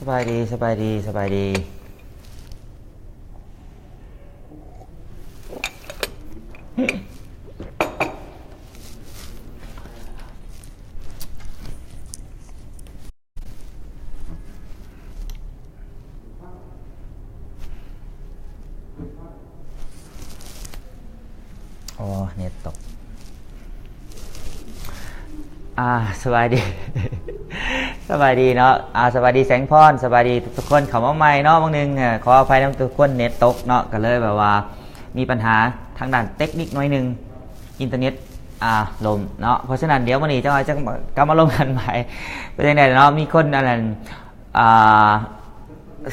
ສະບາຍດີ ສະບາຍດີ ສະບາຍດີ. ໂອ້ ເນັດຕົກ. ອ່າ ສະບາຍດີ ສະບາຍດີເນາະ. ອ່າ ສະບາຍດີແສງພອນ ສະບາຍດີທຸກໆຄົນເຂົ້າມາໃໝ່ເນາະ. ບາງໜຶ່ງ ເອີ ຂໍອະໄພນຳທຸກຄົນ ເນັດຕົກເນາະ ກໍເລີຍແບບວ່າມີບັນຫາທາງດ້ານເຕັກນິກໜ້ອຍໜຶ່ງ ອິນເຕີເນັດ ອ່າ ລົ້ມເນາະ. ເພາະສະນັ້ນ ດຽວມື້ນີ້ຈະ ຈະກັບມາລົມກັນໃໝ່. ເປັນຈັ່ງໃດເນາະ? ມີຄົນອັນນັ້ນ ອ່າ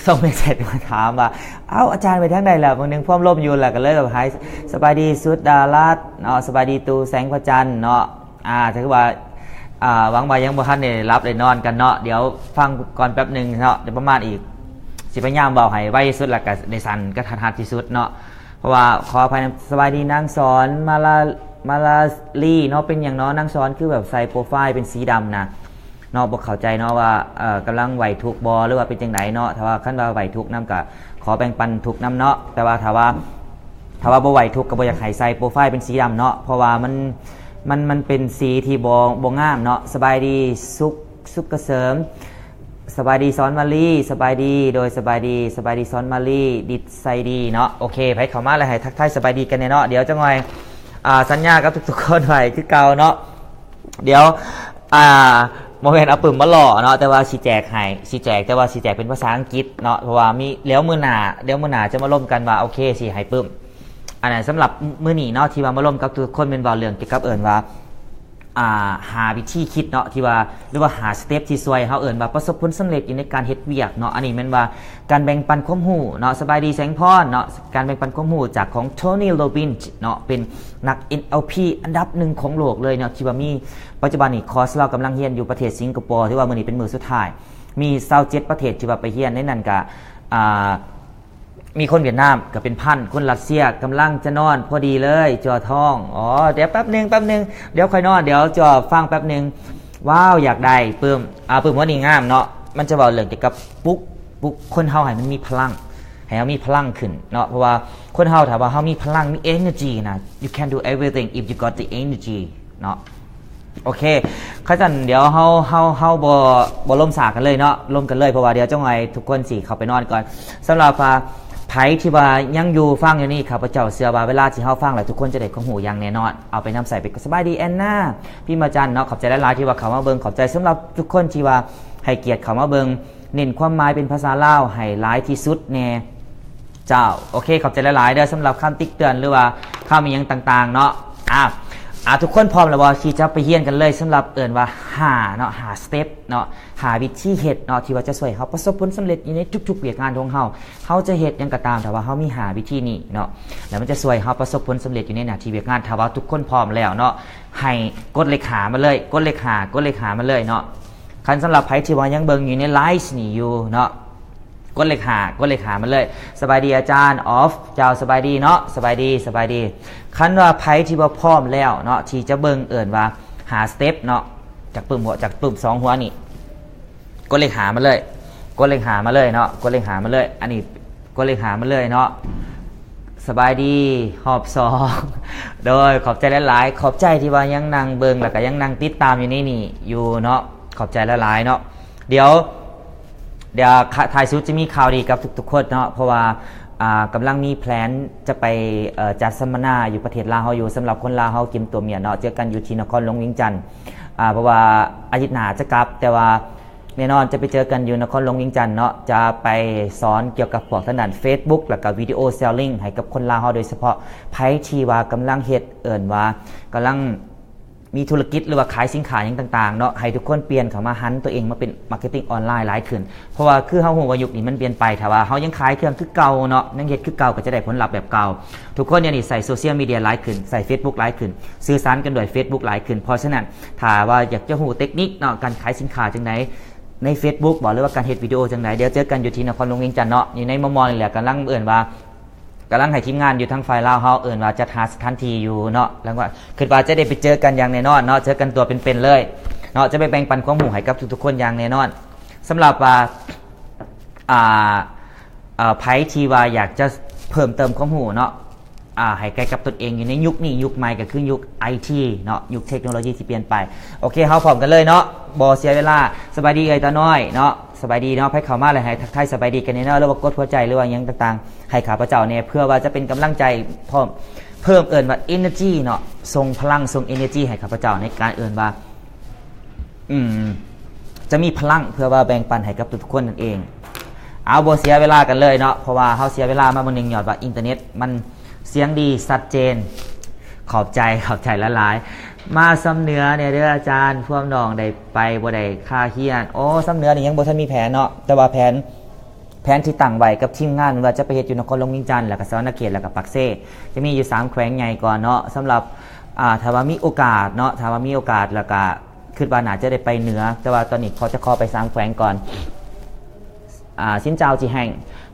ສົ່ງເມສເສດມາຖາມວ່າ ເອົ້າ ອາຈານໄປທາງໃດແລ້ວ? ບາງໜຶ່ງພວມລົມຢູ່ ແລ້ວກໍເລີຍແບບຫາຍ. ສະບາຍດີສຸດດາລັດເນາະ ສະບາຍດີຕູແສງພະຈັນເນາະ. ອ່າ ຖືວ່າ ອ່າ ຫວັງວ່າຍັງບໍ່ທັນໄດ້ຫຼັບໄດ້ນອນກັນເນາະ. ດຽວຟັງກ່ອນແປັບໜຶ່ງເນາະ ດຽວປະມານອີກ ຊິພະຍາຍາມເວົ້າໃຫ້ໄວທີ່ສຸດ ແລ້ວກໍໄດ້ສັ້ນກະທັດຮັດທີ່ສຸດເນາະ ເພາະວ່າຂໍອະໄພນຳ. ສະບາຍດີນາງສອນ ມາລາ ມາລາລີເນາະ. ເປັນຫຍັງເນາະ ນາງສອນ ຄືແບບໃສ່ໂປຣໄຟເປັນສີດຳນະ? ເນາະ ບໍ່ເຂົ້າໃຈເນາະວ່າ ເອີ ກຳລັງໄຫວ້ທຸກບໍ່ ຫຼືວ່າເປັນຈັ່ງໃດເນາະ. ຖ້າວ່າຄັນວ່າໄຫວ້ທຸກນຳ ກໍຂໍແບ່ງປັນທຸກນຳເນາະ. ແຕ່ວ່າຖ້າວ່າ ຖ້າວ່າບໍ່ໄຫວ້ທຸກ ກໍບໍ່ຢາກໃຫ້ໃສ່ໂປຣໄຟເປັນສີດຳເນາະ ເພາະວ່າມັນ ມັນ ມັນເປັນສີທີ່ບໍ່ ບໍ່ງາມເນາະ. ສະບາຍດີ ສຸກ ສຸກກະເສີມ. ສະບາຍດີສອນມາລີ. ສະບາຍດີ ໂດຍ ສະບາຍດີ ສະບາຍດີສອນມາລີ ດິດໄຊດີເນາະ. ໂອເຄ ໃຜເຂົ້າມາແລ້ວໃຫ້ທັກທາຍສະບາຍດີກັນແດ່ເນາະ. ດຽວຈັກໜ່ອຍ ອ່າ ສັນຍາກັບທຸກໆຄົນໄວ້ຄືເກົ່າເນາະ. ດຽວ ອ່າ ບໍ່ແມ່ນເອົາປຶ້ມມາຫຼໍ່ເນາະ ແຕ່ວ່າຊິແຈກໃຫ້ ຊິແຈກ ແຕ່ວ່າຊິແຈກເປັນພາສາອັງກິດເນາະ ເພາະວ່າມີ ດຽວມື້ໜ້າ ດຽວມື້ໜ້າຈະມາລົມກັນວ່າ ໂອເຄ ຊິໃຫ້ປຶ້ມ. ອັນນັ້ນສຳລັບມື້ນີ້ເນາະ ທີ່ວ່າມາລົມກັບທຸກຄົນ ແມ່ນເວົ້າເລື່ອງກ່ຽວກັບເອີ້ນວ່າ ອ່າ ຫ້າວິທີຄິດເນາະ ທີ່ວ່າ ຫຼືວ່າຫ້າສະເຕັບທີ່ຊ່ວຍເຮົາເອີ້ນວ່າປະສົບຜົນສຳເລັດຢູ່ໃນການເຮັດວຽກເນາະ. ອັນນີ້ແມ່ນວ່າ ການແບ່ງປັນຄວາມຮູ້ເນາະ. ສະບາຍດີແສງພອນເນາະ. ການແບ່ງປັນຄວາມຮູ້ຈາກຂອງ Tony Robbins ເນາະ ເປັນນັກ ເອັນ ແອລ ພີ ອັນດັບໜຶ່ງຂອງໂລກເລີຍເນາະ ທີ່ວ່າມີ ປັດຈຸບັນນີ້ຄອສລາວກຳລັງຮຽນຢູ່ປະເທດສິງກະໂປ ຖືວ່າມື້ນີ້ເປັນມື້ສຸດທ້າຍ. ມີຊາວເຈັດປະເທດທີ່ວ່າໄປຮຽນ ໃນນັ້ນກະ ອ່າ ມີຄົນຫວຽດນາມກໍເປັນພັນ, ຄົນຣັດເຊຍກຳລັງຈະນອນພໍດີເລີຍ ຈໍ່ທອງ. ອໍ ດຽວແປັບໜຶ່ງ ແປັບໜຶ່ງ ດຽວຄ່ອຍນອນ ດຽວຈໍ່ຟັງແປັບໜຶ່ງ. ວ້າວ ຢາກໄດ້ປຶ້ມ ອ່າ ປຶ້ມຫົວນີ້ງາມເນາະ. ມັນຈະເວົ້າເລື່ອງກ່ຽວກັບປຸກ ປຸກຄົນເຮົາໃຫ້ມັນມີພະລັງ ໃຫ້ເຮົາມີພະລັງຂຶ້ນເນາະ. ເພາະວ່າຄົນເຮົາ ຖ້າວ່າເຮົາມີພະລັງ ມີ energy ນະ you can do everything if you got the energy ເນາະ. ໂອເຄ ຄັນຊັ້ນດຽວເຮົາ ເຮົາ ເຮົາບໍ່ ບໍ່ລົມສາກັນເລີຍເນາະ ລົມກັນເລີຍ ເພາະວ່າດຽວຈັກໜ່ອຍທຸກຄົນຊິເຂົ້າໄປນອນກ່ອນ. ສຳລັບວ່າໃຜທີ່ວ່າຍັງຢູ່ຟັງຢູ່ນີ້ ຂ້າພະເຈົ້າເຊື່ອວ່າເວລາທີ່ເຮົາຟັງແລ້ວ ທຸກຄົນຈະໄດ້ຄວາມຮູ້ຢ່າງແນ່ນອນ ເອົາໄປນຳໃຊ້. ເປັນ ສະບາຍດີແອນນາ ພິມມະຈັນເນາະ ຂອບໃຈຫຼາຍໆທີ່ວ່າເຂົ້າມາເບິ່ງ ຂອບໃຈສຳລັບທຸກຄົນທີ່ວ່າໃຫ້ກຽດເຂົ້າມາເບິ່ງ ເນັ້ນຄວາມໝາຍເປັນພາສາລາວໃຫ້ຫຼາຍທີ່ສຸດແນ່ ເຈົ້າ. ໂອເຄ ຂອບໃຈຫຼາຍໆເດີ ສຳລັບຄຳຕິເຕືອນ ຫຼືວ່າຄຳອີ່ຫຍັງຕ່າງໆເນາະ. ອ່າ ອ່າ ທຸກຄົນພ້ອມແລ້ວບໍ່ ທີ່ຈະໄປຮຽນກັນເລີຍ? ສຳລັບເອີ້ນວ່າຫ້າເນາະ ຫ້າສະເຕັບເນາະ ຫ້າວິທີເຮັດເນາະ ທີ່ວ່າຈະຊ່ວຍເຮົາປະສົບຜົນສຳເລັດຢູ່ໃນທຸກໆວຽກງານຂອງເຮົາ. ເຮົາຈະເຮັດຫຍັງກໍຕາມ ຖ້າວ່າເຮົາມີຫ້າວິທີນີ້ເນາະ ແລ້ວມັນຈະຊ່ວຍເຮົາປະສົບຜົນສຳເລັດຢູ່ໃນໜ້າທີ່ວຽກງານ. ຖ້າວ່າທຸກຄົນພ້ອມແລ້ວເນາະ ໃຫ້ກົດເລກຫ້າມາເລີຍ ກົດເລກຫ້າ ກົດເລກຫ້າມາເລີຍເນາະ. ຄັນສຳລັບໃຜທີ່ວ່າຍັງເບິ່ງຢູ່ໃນໄລຟ໌ນີ້ຢູ່ເນາະ ກົດເລກຫ້າ ກົດເລກຫ້າມາເລີຍ. ສະບາຍດີອາຈານອອຟ ເຈົ້າ ສະບາຍດີເນາະ ສະບາຍດີ ສະບາຍດີ. ຄັນວ່າໃຜທີ່ວ່າພ້ອມແລ້ວເນາະ ທີ່ຈະເບິ່ງເອີ້ນວ່າຫ້າສະເຕັບເນາະ ຈາກປຶ້ມຫົວ ຈາກປຶ້ມສອງຫົວນີ້ ກົດເລກຫ້າມາເລີຍ ກົດເລກຫ້າມາເລີຍເນາະ ກົດເລກຫ້າມາເລີຍ. ອັນນີ້ກົດເລກຫ້າມາເລີຍເນາະ. ສະບາຍດີຮອບສອງ ໂດຍ ຂອບໃຈຫຼາຍໆ ຂອບໃຈທີ່ວ່າຍັງນັ່ງເບິ່ງ ແລ້ວກໍຍັງນັ່ງຕິດຕາມຢູ່ໃນນີ້ຢູ່ເນາະ ຂອບໃຈຫຼາຍໆເນາະ. ດຽວ ດຽວ ທ້າຍສຸດຈະມີຂ່າວດີກັບທຸກໆຄົນເນາະ ເພາະວ່າ ອ່າ ກຳລັງມີແພລນຈະໄປ ເອີ ຈັດສຳມະນາຢູ່ປະເທດລາວເຮົາຢູ່ ສຳລັບຄົນລາວເຮົາກິມຕົວມຽນເນາະ ເຈີກັນຢູ່ທີ່ນະຄອນຫຼວງວຽງຈັນ. ອ່າ ເພາະວ່າອາທິດໜ້າຈະກັບ ແຕ່ວ່າແນ່ນອນຈະໄປເຈີກັນຢູ່ນະຄອນຫຼວງວຽງຈັນເນາະ ຈະໄປສອນກ່ຽວກັບພວກທາງດ້ານເຟສບຸກ ແລ້ວກໍວິດີໂອເຊລລິງໃຫ້ກັບຄົນລາວເຮົາ ໂດຍສະເພາະໃຜທີ່ວ່າກຳລັງເຮັດ ເອີ້ນວ່າກຳລັງ ມີທຸລະກິດ ຫຼືວ່າຂາຍສິນຄ້າຫຍັງຕ່າງໆເນາະ ໃຫ້ທຸກຄົນປ່ຽນເຂົ້າມາຫັນຕົວເອງມາເປັນມາເກັດຕິງອອນລາຍຫຼາຍຂຶ້ນ. ເພາະວ່າຄືເຮົາຮູ້ວ່າຍຸກນີ້ມັນປ່ຽນໄປ ຖ້າວ່າເຮົາຍັງຂາຍເຄື່ອງຄືເກົ່າເນາະ ຍັງເຮັດຄືເກົ່າ ກໍຈະໄດ້ຜົນລັບແບບເກົ່າ. ທຸກຄົນດຽວນີ້ໃຊ້ໂຊຊຽວມີເດຍຫຼາຍຂຶ້ນ ໃຊ້ເຟສບຸກຫຼາຍຂຶ້ນ ສື່ສານກັນດ້ວຍເຟສບຸກຫຼາຍຂຶ້ນ. ເພາະສະນັ້ນ ຖ້າວ່າຢາກຈະຮູ້ເຕັກນິກເນາະ ການຂາຍສິນຄ້າຈັ່ງໃດ ໃນເຟສບຸກບໍ ຫຼືວ່າການເຮັດວິດີໂອຈັ່ງໃດ ດຽວເຈີກັນຢູ່ທີ່ນະຄອນຫຼວງວຽງຈັນເນາະ ຢູ່ໃນມໍ່ໆນີ້ແຫຼະ ກຳລັງເອີ້ນວ່າ ກຳລັງໃຫ້ທີມງານຢູ່ທາງຝ່າຍລາວເຮົາເອີ້ນວ່າຈັດຫາສະຖານທີ່ຢູ່ເນາະ ແລ້ວກໍຄິດວ່າຈະໄດ້ໄປເຈີກັນຢ່າງແນ່ນອນເນາະ ເຈີກັນຕົວເປັນໆເລີຍເນາະ ຈະໄປແບ່ງປັນຄວາມຮູ້ໃຫ້ກັບທຸກໆຄົນຢ່າງແນ່ນອນ. ສຳລັບວ່າ ອ່າ ເອີ ໃຜທີ່ວ່າຢາກຈະເພີ່ມເຕີມຄວາມຮູ້ເນາະ ອ່າ ໃຫ້ໃກ້ກັບຕົນເອງຢູ່ໃນຍຸກນີ້ ຍຸກໃໝ່ກໍຄືຍຸກໄອທີເນາະ ຍຸກເທັກໂນໂລຢີທີ່ປ່ຽນໄປ. ໂອເຄ ເຮົາພ້ອມກັນເລີຍເນາະ ບໍ່ເສຍເວລາ. ສະບາຍດີເອື້ອຍຕານ້ອຍເນາະ ສະບາຍດີເນາະ. ໃຜເຂົ້າມາແລ້ວໃຫ້ທັກທາຍສະບາຍດີກັນແດ່ເນາະ ຫຼືວ່າກົດຫົວໃຈ ຫຼືວ່າຫຍັງຕ່າງໆ ໃຫ້ຂ້າພະເຈົ້າແດ່ ເພື່ອວ່າຈະເປັນກຳລັງໃຈ ພ້ອມເພີ່ມ ເອີ້ນວ່າເອເນີຈີເນາະ ສົ່ງພະລັງ ສົ່ງເອເນີຈີໃຫ້ຂ້າພະເຈົ້າ ໃນການເອີ້ນວ່າ ອືມ ຈະມີພະລັງເພື່ອວ່າແບ່ງປັນໃຫ້ກັບທຸກໆຄົນນັ້ນເອງ. ເອົາ ບໍ່ເສຍເວລາກັນເລີຍເນາະ ເພາະວ່າເຮົາເສຍເວລາມາມື້ໜຶ່ງ ຍ້ອນວ່າອິນເຕີເນັດມັນສຽງດີຊັດເຈນ. ຂອບໃຈ ຂອບໃຈຫຼາຍໆ. ມາຊຳເໜືອແດ່ເດີອາຈານ ພວກນ້ອງໄດ້ໄປບໍ່ໄດ້ຄ່າຮຽນ. ໂອ້ ຊຳເໜືອນີ້ຍັງບໍ່ທັນມີແຜນເນາະ ແຕ່ວ່າແຜນ ແຜນທີ່ຕັ້ງໄວ້ກັບທີມງານ ແມ່ນວ່າຈະໄປເຮັດຢູ່ນະຄອນຫຼວງວຽງຈັນ ແລ້ວກໍສະຫວັນນະເຂດ ແລ້ວກໍປາກເຊ ຈະມີຢູ່ສາມແຂວງໃຫຍ່ກ່ອນເນາະ. ສຳລັບ ອ່າ ຖ້າວ່າມີໂອກາດເນາະ ຖ້າວ່າມີໂອກາດ ແລ້ວກໍຄິດວ່າໜ້າຈະໄດ້ໄປເໜືອ ແຕ່ວ່າຕອນນີ້ຂໍ ຈະຂໍໄປສາມແຂວງກ່ອນ. ອ່າ ຊິນເຈົ້າຈີແຮງ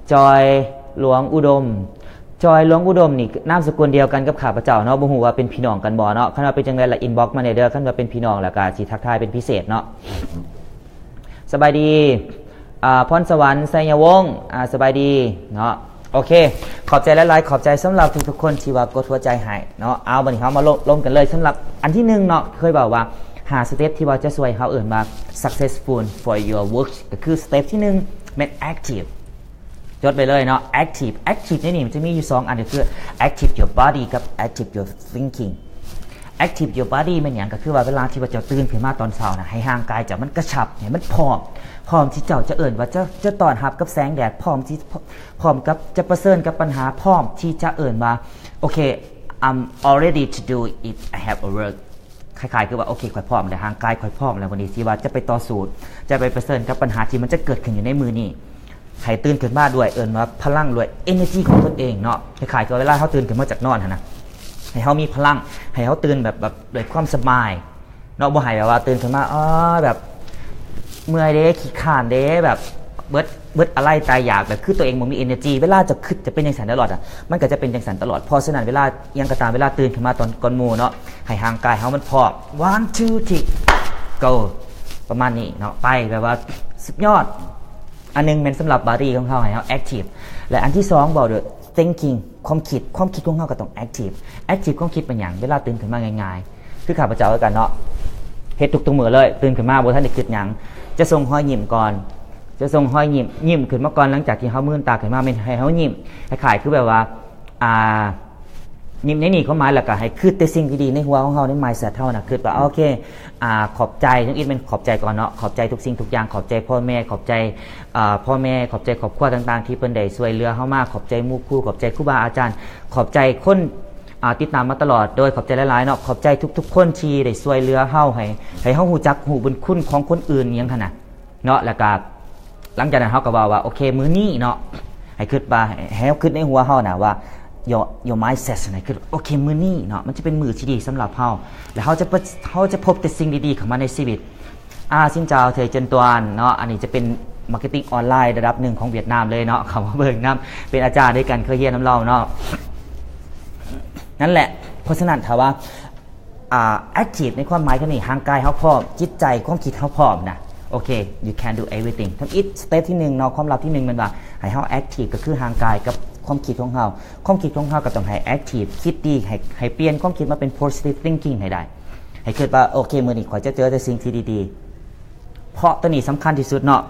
ຈອຍຫຼວງອຸດົມ ຈອຍຫຼວງອຸດົມນີ້ນາມສະກຸນດຽວກັນກັບຂ້າພະເຈົ້າເນາະ ບໍ່ຮູ້ວ່າເປັນພີ່ນ້ອງກັນບໍ່ເນາະ. ຄັນວ່າເປັນຈັ່ງໃດລະ ອິນບັອກມາແດ່ເດີ ຄັນວ່າເປັນພີ່ນ້ອງ ແລ້ວກໍຊິທັກທາຍເປັນພິເສດເນາະ. ສະບາຍດີ ອ່າ ພອນສະຫວັນ ໄຊຍະວົງ ອ່າ ສະບາຍດີເນາະ. ໂອເຄ ຂອບໃຈຫຼາຍໆ ຂອບໃຈສຳລັບທຸກໆຄົນທີ່ວ່າກົດຫົວໃຈໃຫ້ເນາະ. ເອົາ ບັດນີ້ເຮົາມາລົມ ລົມກັນເລີຍ. ສຳລັບອັນທີໜຶ່ງເນາະ ເຄີຍເວົ້າວ່າຫ້າສະເຕັບທີ່ວ່າຈະຊ່ວຍເຮົາ ເອີ້ນວ່າ successful for your work ກໍຄືສະເຕັບທີໜຶ່ງແມ່ນ active ຈົດໄວ້ເລີຍເນາະ active active ໃນນີ້ມັນຈະມີຢູ່ສອງອັນ ກໍຄື active your body ກັບ active your thinking. Active your body ແມ່ນຫຍັງ? ກໍຄືວ່າເວລາທີ່ວ່າເຈົ້າຕື່ນຂຶ້ນມາຕອນເຊົ້ານະ ໃຫ້ຮ່າງກາຍເຈົ້າມັນກະຊັບ ໃຫ້ມັນພ້ອມ ພ້ອມທີ່ເຈົ້າຈະເອີ້ນວ່າຈະ ຈະຕ້ອນຮັບກັບແສງແດດ ພ້ອມທີ່ ພ້ອມກັບຈະປະເຊີນກັບບັນຫາ ພ້ອມທີ່ຈະເອີ້ນວ່າ ໂອເຄ I'm all ready to do it, I have a work. ຄ້າຍໆຄືວ່າ ໂອເຄ ຂ້ອຍພ້ອມແລ້ວ ຮ່າງກາຍຂ້ອຍພ້ອມແລ້ວ ມື້ນີ້ທີ່ວ່າຈະໄປຕໍ່ສູ້ ຈະໄປປະເຊີນກັບບັນຫາທີ່ມັນຈະເກີດຂຶ້ນຢູ່ໃນມື້ນີ້. ໃຫ້ຕື່ນຂຶ້ນມາດ້ວຍ ເອີ້ນວ່າພະລັງ ດ້ວຍ energy ຂອງຕົນເອງເນາະ. ຄ້າຍໆກັບເວລາເຮົາຕື່ນຂຶ້ນມາຈາກນອນຫັ້ນນະ ໃຫ້ເຮົາມີພະລັງ ໃຫ້ເຮົາຕື່ນແບບ ແບບດ້ວຍຄວາມສະບາຍເນາະ. ບໍ່ໃຫ້ແບບວ່າຕື່ນຂຶ້ນມາ ອໍ ແບບເມື່ອຍເດ້ ຂີ້ຄ້ານເດ້ ແບບເບິດ ເບິດອາໄລຕາຍຢາກ ແບບຄືຕົວເອງບໍ່ມີ energy. ເວລາຈະຄຶດຈະເປັນຈັ່ງຊັ້ນຕະຫຼອດອະ ມັນກໍຈະເປັນຈັ່ງຊັ້ນຕະຫຼອດ. ເພາະສະນັ້ນ ເວລາ ອີ່ຫຍັງກໍຕາມ ເວລາຕື່ນຂຶ້ນມາຕອນກ່ອນໝູ່ເນາະ ໃຫ້ຮ່າງກາຍເຮົາມັນພ້ອມ one two three go ປະມານນີ້ເນາະ ໄປ ແບບວ່າສຸດຍອດ. ອັນໜຶ່ງແມ່ນສຳລັບ body ຂອງເຮົາ ໃຫ້ເຮົາ active ແລະ ອັນທີສອງເວົ້າດ້ວຍ thinking ຄວາມຄິດ ຄວາມຄິດຂອງເຮົາກໍຕ້ອງ active active ຄວາມຄິດເປັນຫຍັງ? ເວລາຕື່ນຂຶ້ນມາງ່າຍໆ ຄືຂ້າພະເຈົ້າຄືກັນເນາະ ເຮັດທຸກໆມື້ເລີຍ ຕື່ນຂຶ້ນມາບໍ່ທັນໄດ້ຄິດຫຍັງ ຈະສົ່ງຮອຍຍິ້ມກ່ອນ ຈະສົ່ງຮອຍຍິ້ມ ຍິ້ມຂຶ້ນມາກ່ອນ. ຫຼັງຈາກທີ່ເຮົາມືນຕາຂຶ້ນມາ ແມ່ນໃຫ້ເຮົາຍິ້ມ ຄ້າຍໆຄືແບບວ່າ ອ່າ ຍິ້ມໃນນີ້ຄວາມໝາຍ ແລ້ວກໍໃຫ້ຄິດແຕ່ສິ່ງດີໆໃນຫົວຂອງເຮົາ ໃນ mindset ເຮົານະ ຄິດວ່າ ໂອເຄ ອ່າ ຂອບໃຈ ທຳອິດແມ່ນຂອບໃຈກ່ອນເນາະ ຂອບໃຈທຸກສິ່ງທຸກຢ່າງ ຂອບໃຈພໍ່ແມ່ ຂອບໃຈ ອ່າ ພໍ່ແມ່ ຂອບໃຈຄອບຄົວຕ່າງໆ ທີ່ເພິ່ນໄດ້ຊ່ວຍເຫຼືອເຮົາມາ ຂອບໃຈໝູ່ຄູ່ ຂອບໃຈຄູບາອາຈານ ຂອບໃຈຄົນ ອ່າ ຕິດຕາມມາຕະຫຼອດ ໂດຍຂອບໃຈຫຼາຍໆເນາະ ຂອບໃຈທຸກໆຄົນທີ່ໄດ້ຊ່ວຍເຫຼືອເຮົາ ໃຫ້ ໃຫ້ເຮົາຮູ້ຈັກຮູ້ບຸນຄຸນຂອງຄົນອື່ນ ອີ່ຫຍັງຫັ້ນນະ ເນາະ ແລ້ວກະຫຼັງຈາກນັ້ນເຮົາກໍເວົ້າວ່າ ໂອເຄ ມື້ນີ້ເນາະ ໃຫ້ຄິດວ່າ ໃຫ້ ໃຫ້ເຮົາຄິດໃນຫົວເຮົານະວ່າ your your mindset ໃຫ້ຄິດ ໂອເຄ ມື້ນີ້ເນາະ ມັນຈະເປັນມື້ທີ່ດີສຳລັບເຮົາ ແລ້ວເຮົາຈະ ເຮົາຈະພົບແຕ່ສິ່ງດີໆເຂົ້າມາໃນຊີວິດ. ອາ ຊິນເຈົ້າ ເທເຈິນຕວນ ເນາະ ອັນນີ້ຈະເປັນ marketing ອອນລາຍລະດັບໜຶ່ງຂອງຫວຽດນາມເລີຍເນາະ ເຂົ້າມາເບິ່ງນຳ ເປັນອາຈານດ້ວຍກັນ ເຄີຍຮຽນນຳລາວເນາະ ນັ້ນແຫຼະ. ເພາະສະນັ້ນ ຖ້າວ່າ ອ່າ active ໃນຄວາມໝາຍຄືນີ້ ຮ່າງກາຍເຮົາພ້ອມ ຈິດໃຈ ຄວາມຄິດເຮົາພ້ອມນະ ໂອເຄ you can do everything. ທຳອິດ ສະເຕັບທີໜຶ່ງເນາະ ຄວາມລັບທີໜຶ່ງແມ່ນວ່າ ໃຫ້ເຮົາ active ກໍຄືຮ່າງກາຍກັບຄວາມຄິດຂອງເຮົາ ຄວາມຄິດຂອງເຮົາກໍຕ້ອງໃຫ້ active ຄິດດີ ໃຫ້ ໃຫ້ປ່ຽນຄວາມຄິດມາເປັນ positive thinking ໃຫ້ໄດ້ ໃຫ້ຄິດວ່າ ໂອເຄ ມື້ນີ້ຂ້ອຍຈະເຈີແຕ່ສິ່ງທີ່ດີໆ ເພາະຕົວນີ້ສຳຄັນທີ່ສຸດເນາະ.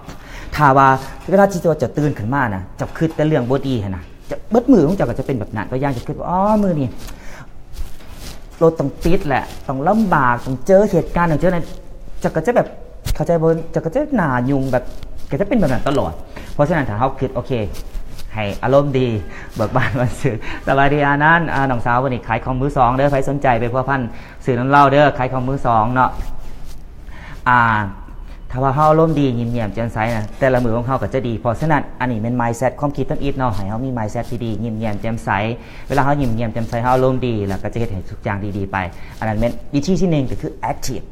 ຖ້າວ່າເວລາທີ່ເຈົ້າ ເຈົ້າຕື່ນຂຶ້ນມານະ ເຈົ້າຄິດແຕ່ເລື່ອງບໍ່ດີຫັ້ນນະ ເຈົ້າ ເບິດມື້ຂອງເຈົ້າກໍຈະເປັນແບບນັ້ນ. ຕົວຢ່າງ ເຈົ້າຄິດວ່າ ອໍ ມື້ນີ້ລົດຕ້ອງຕິດແຫຼະ ຕ້ອງລຳບາກ ຕ້ອງເຈີເຫດການ ຕ້ອງເຈີນັ້ນ ເຈົ້າກໍຈະແບບ ເຂົ້າໃຈບໍ່? ເຈົ້າກໍຈະໜ້າຫຍຸ້ງ ແບບ ກໍຈະເປັນແບບນັ້ນຕະຫຼອດ. ເພາະສະນັ້ນ ຖ້າເຮົາຄິດ ໂອເຄ ໃຫ້ອາລົມດີ ເບີກບານ ບານຊື່ນ. ສະບາຍດີ ອານັນ ອາ ນ້ອງສາວ ມື້ນີ້ຂາຍຂອງມືສອງເດີ ໃຜສົນໃຈໄປພົວພັນ ຊື້ນຳລາວເດີ ຂາຍຂອງມືສອງເນາະ. ອ່າ ຖ້າວ່າເຮົາອາລົມດີ ຍິ້ມແຍ້ມແຈ່ມໃສນະ ແຕ່ລະມື້ຂອງເຮົາກໍຈະດີ. ເພາະສະນັ້ນ ອັນນີ້ແມ່ນ mindset ຄວາມຄິດທຳອິດເນາະ ໃຫ້ເຮົາມີ mindset ທີ່ດີ ຍິ້ມແຍ້ມແຈ່ມໃສ. ເວລາເຮົາຍິ້ມແຍ້ມແຈ່ມໃສ ເຮົາອາລົມດີ ແລ້ວກໍຈະເຮັດໃຫ້ທຸກຢ່າງດີໆໄປ. ອັນນັ້ນແມ່ນວິທີທີໜຶ່ງ ກໍຄື active.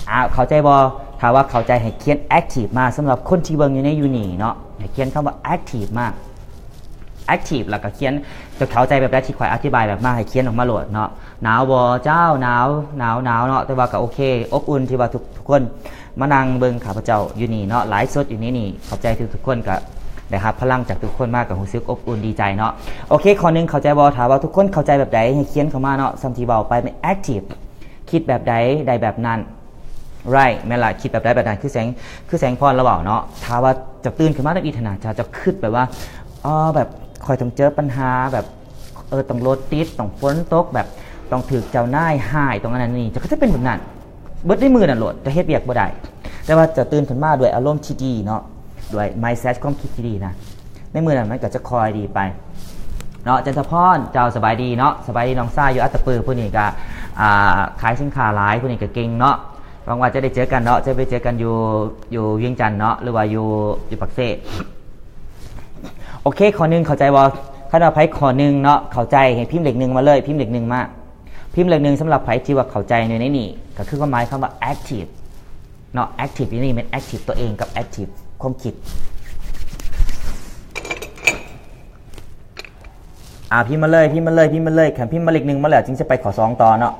ອ່າ ເຂົ້າໃຈບໍ່? ຖ້າວ່າເຂົ້າໃຈໃຫ້ຂຽນ active ມາ ສຳລັບຄົນທີ່ເບິ່ງຢູ່ໃນຢູ່ນີ້ເນາະ ໃຫ້ຂຽນຄຳວ່າ active ມາ. active ແລ້ວກໍຂຽນ ເຈົ້າເຂົ້າໃຈແບບໃດທີ່ຂ້ອຍອະທິບາຍແບບມາ ໃຫ້ຂຽນອອກມາໂລດເນາະ. ໜາວບໍ່ເຈົ້າ? ໜາວ ໜາວ ໜາວເນາະ ແຕ່ວ່າກໍໂອເຄ ອົບອຸ່ນທີ່ວ່າທຸກ ທຸກຄົນມານັ່ງເບິ່ງຂ້າພະເຈົ້າຢູ່ນີ້ເນາະ ໄລຟ໌ສົດຢູ່ໃນນີ້. ຂອບໃຈທຸກໆຄົນ ກໍ ໄດ້ຮັບພະລັງຈາກທຸກຄົນມາ ກໍຮູ້ສຶກອົບອຸ່ນດີໃຈເນາະ. ໂອເຄ ຂໍ້ໜຶ່ງເຂົ້າໃຈບໍ່? ຖ້າວ່າທຸກຄົນເຂົ້າໃຈແບບໃດ ໃຫ້ຂຽນເຂົ້າມາເນາະ. ສ່ຳທີ່ເວົ້າໄປແມ່ນ active ຄິດແບບໃດໄດ້ແບບນັ້ນ. Right ແມ່ນລະ ຄິດແບບໃດແບບນັ້ນ ຄືແສງ ຄືແສງພອນລາວເວົ້າເນາະ. ຖ້າວ່າເຈົ້າຕື່ນຂຶ້ນມາທຳອິດຫັ້ນນະ ເຈົ້າ ເຈົ້າຄິດແບບວ່າ ອໍ ແບບຂ້ອຍຕ້ອງເຈີບັນຫາ ແບບ ເອີ ຕ້ອງລົດຕິດ ຕ້ອງຝົນຕົກ ແບບຕ້ອງຖືກເຈົ້ານາຍຮ້າຍ ຕ້ອງອັນນັ້ນນີ້ ເຈົ້າກໍຈະເປັນແບບນັ້ນ ເບິດໃນມື້ນັ້ນໂລດ ຈະເຮັດວຽກບໍ່ໄດ້. ແຕ່ວ່າເຈົ້າຕື່ນຂຶ້ນມາດ້ວຍອາລົມທີ່ດີເນາະ ດ້ວຍ mindset ຄວາມຄິດທີ່ດີນະ ໃນມື້ນັ້ນມັນກໍຈະຄ່ອຍດີໄປເນາະ. ຈັນທະພອນ ເຈົ້າ ສະບາຍດີເນາະ. ສະບາຍດີນ້ອງຊາຍ ຢູ່ອັດຕະປື. ຜູ້ນີ້ກໍ ອ່າ ຂາຍສິນຄ້າຫຼາຍ ຜູ້ນີ້ກໍເກັ່ງເນາະ. ຫວັງວ່າຈະໄດ້ເຈີກັນເນາະ ຈະໄປເຈີກັນຢູ່ ຢູ່ວຽງຈັນເນາະ ຫຼືວ່າຢູ່ ຢູ່ປາກເຊ. ໂອເຄ ຂໍ້ໜຶ່ງເຂົ້າໃຈບໍ່? ຄັນວ່າໃຜຂໍ້ໜຶ່ງເນາະ ເຂົ້າໃຈ ໃຫ້ພິມເລກໜຶ່ງມາເລີຍ ພິມເລກໜຶ່ງມາ. ພິມເລກໜຶ່ງສຳລັບໃຜທີ່ວ່າເຂົ້າໃຈໃນນີ້ ກໍຄືຄວາມໝາຍຄຳວ່າ active ເນາະ. Active ຢູ່ນີ້ແມ່ນ active ຕົວເອງກັບ active ຄວາມຄິດ. ອ່າ ພິມມາເລີຍ ພິມມາເລີຍ ພິມມາເລີຍ. ຄັນພິມມາເລກໜຶ່ງມາແລ້ວ ຈຶ່ງຈະໄປຂໍ້ສອງຕໍ່ເນາະ.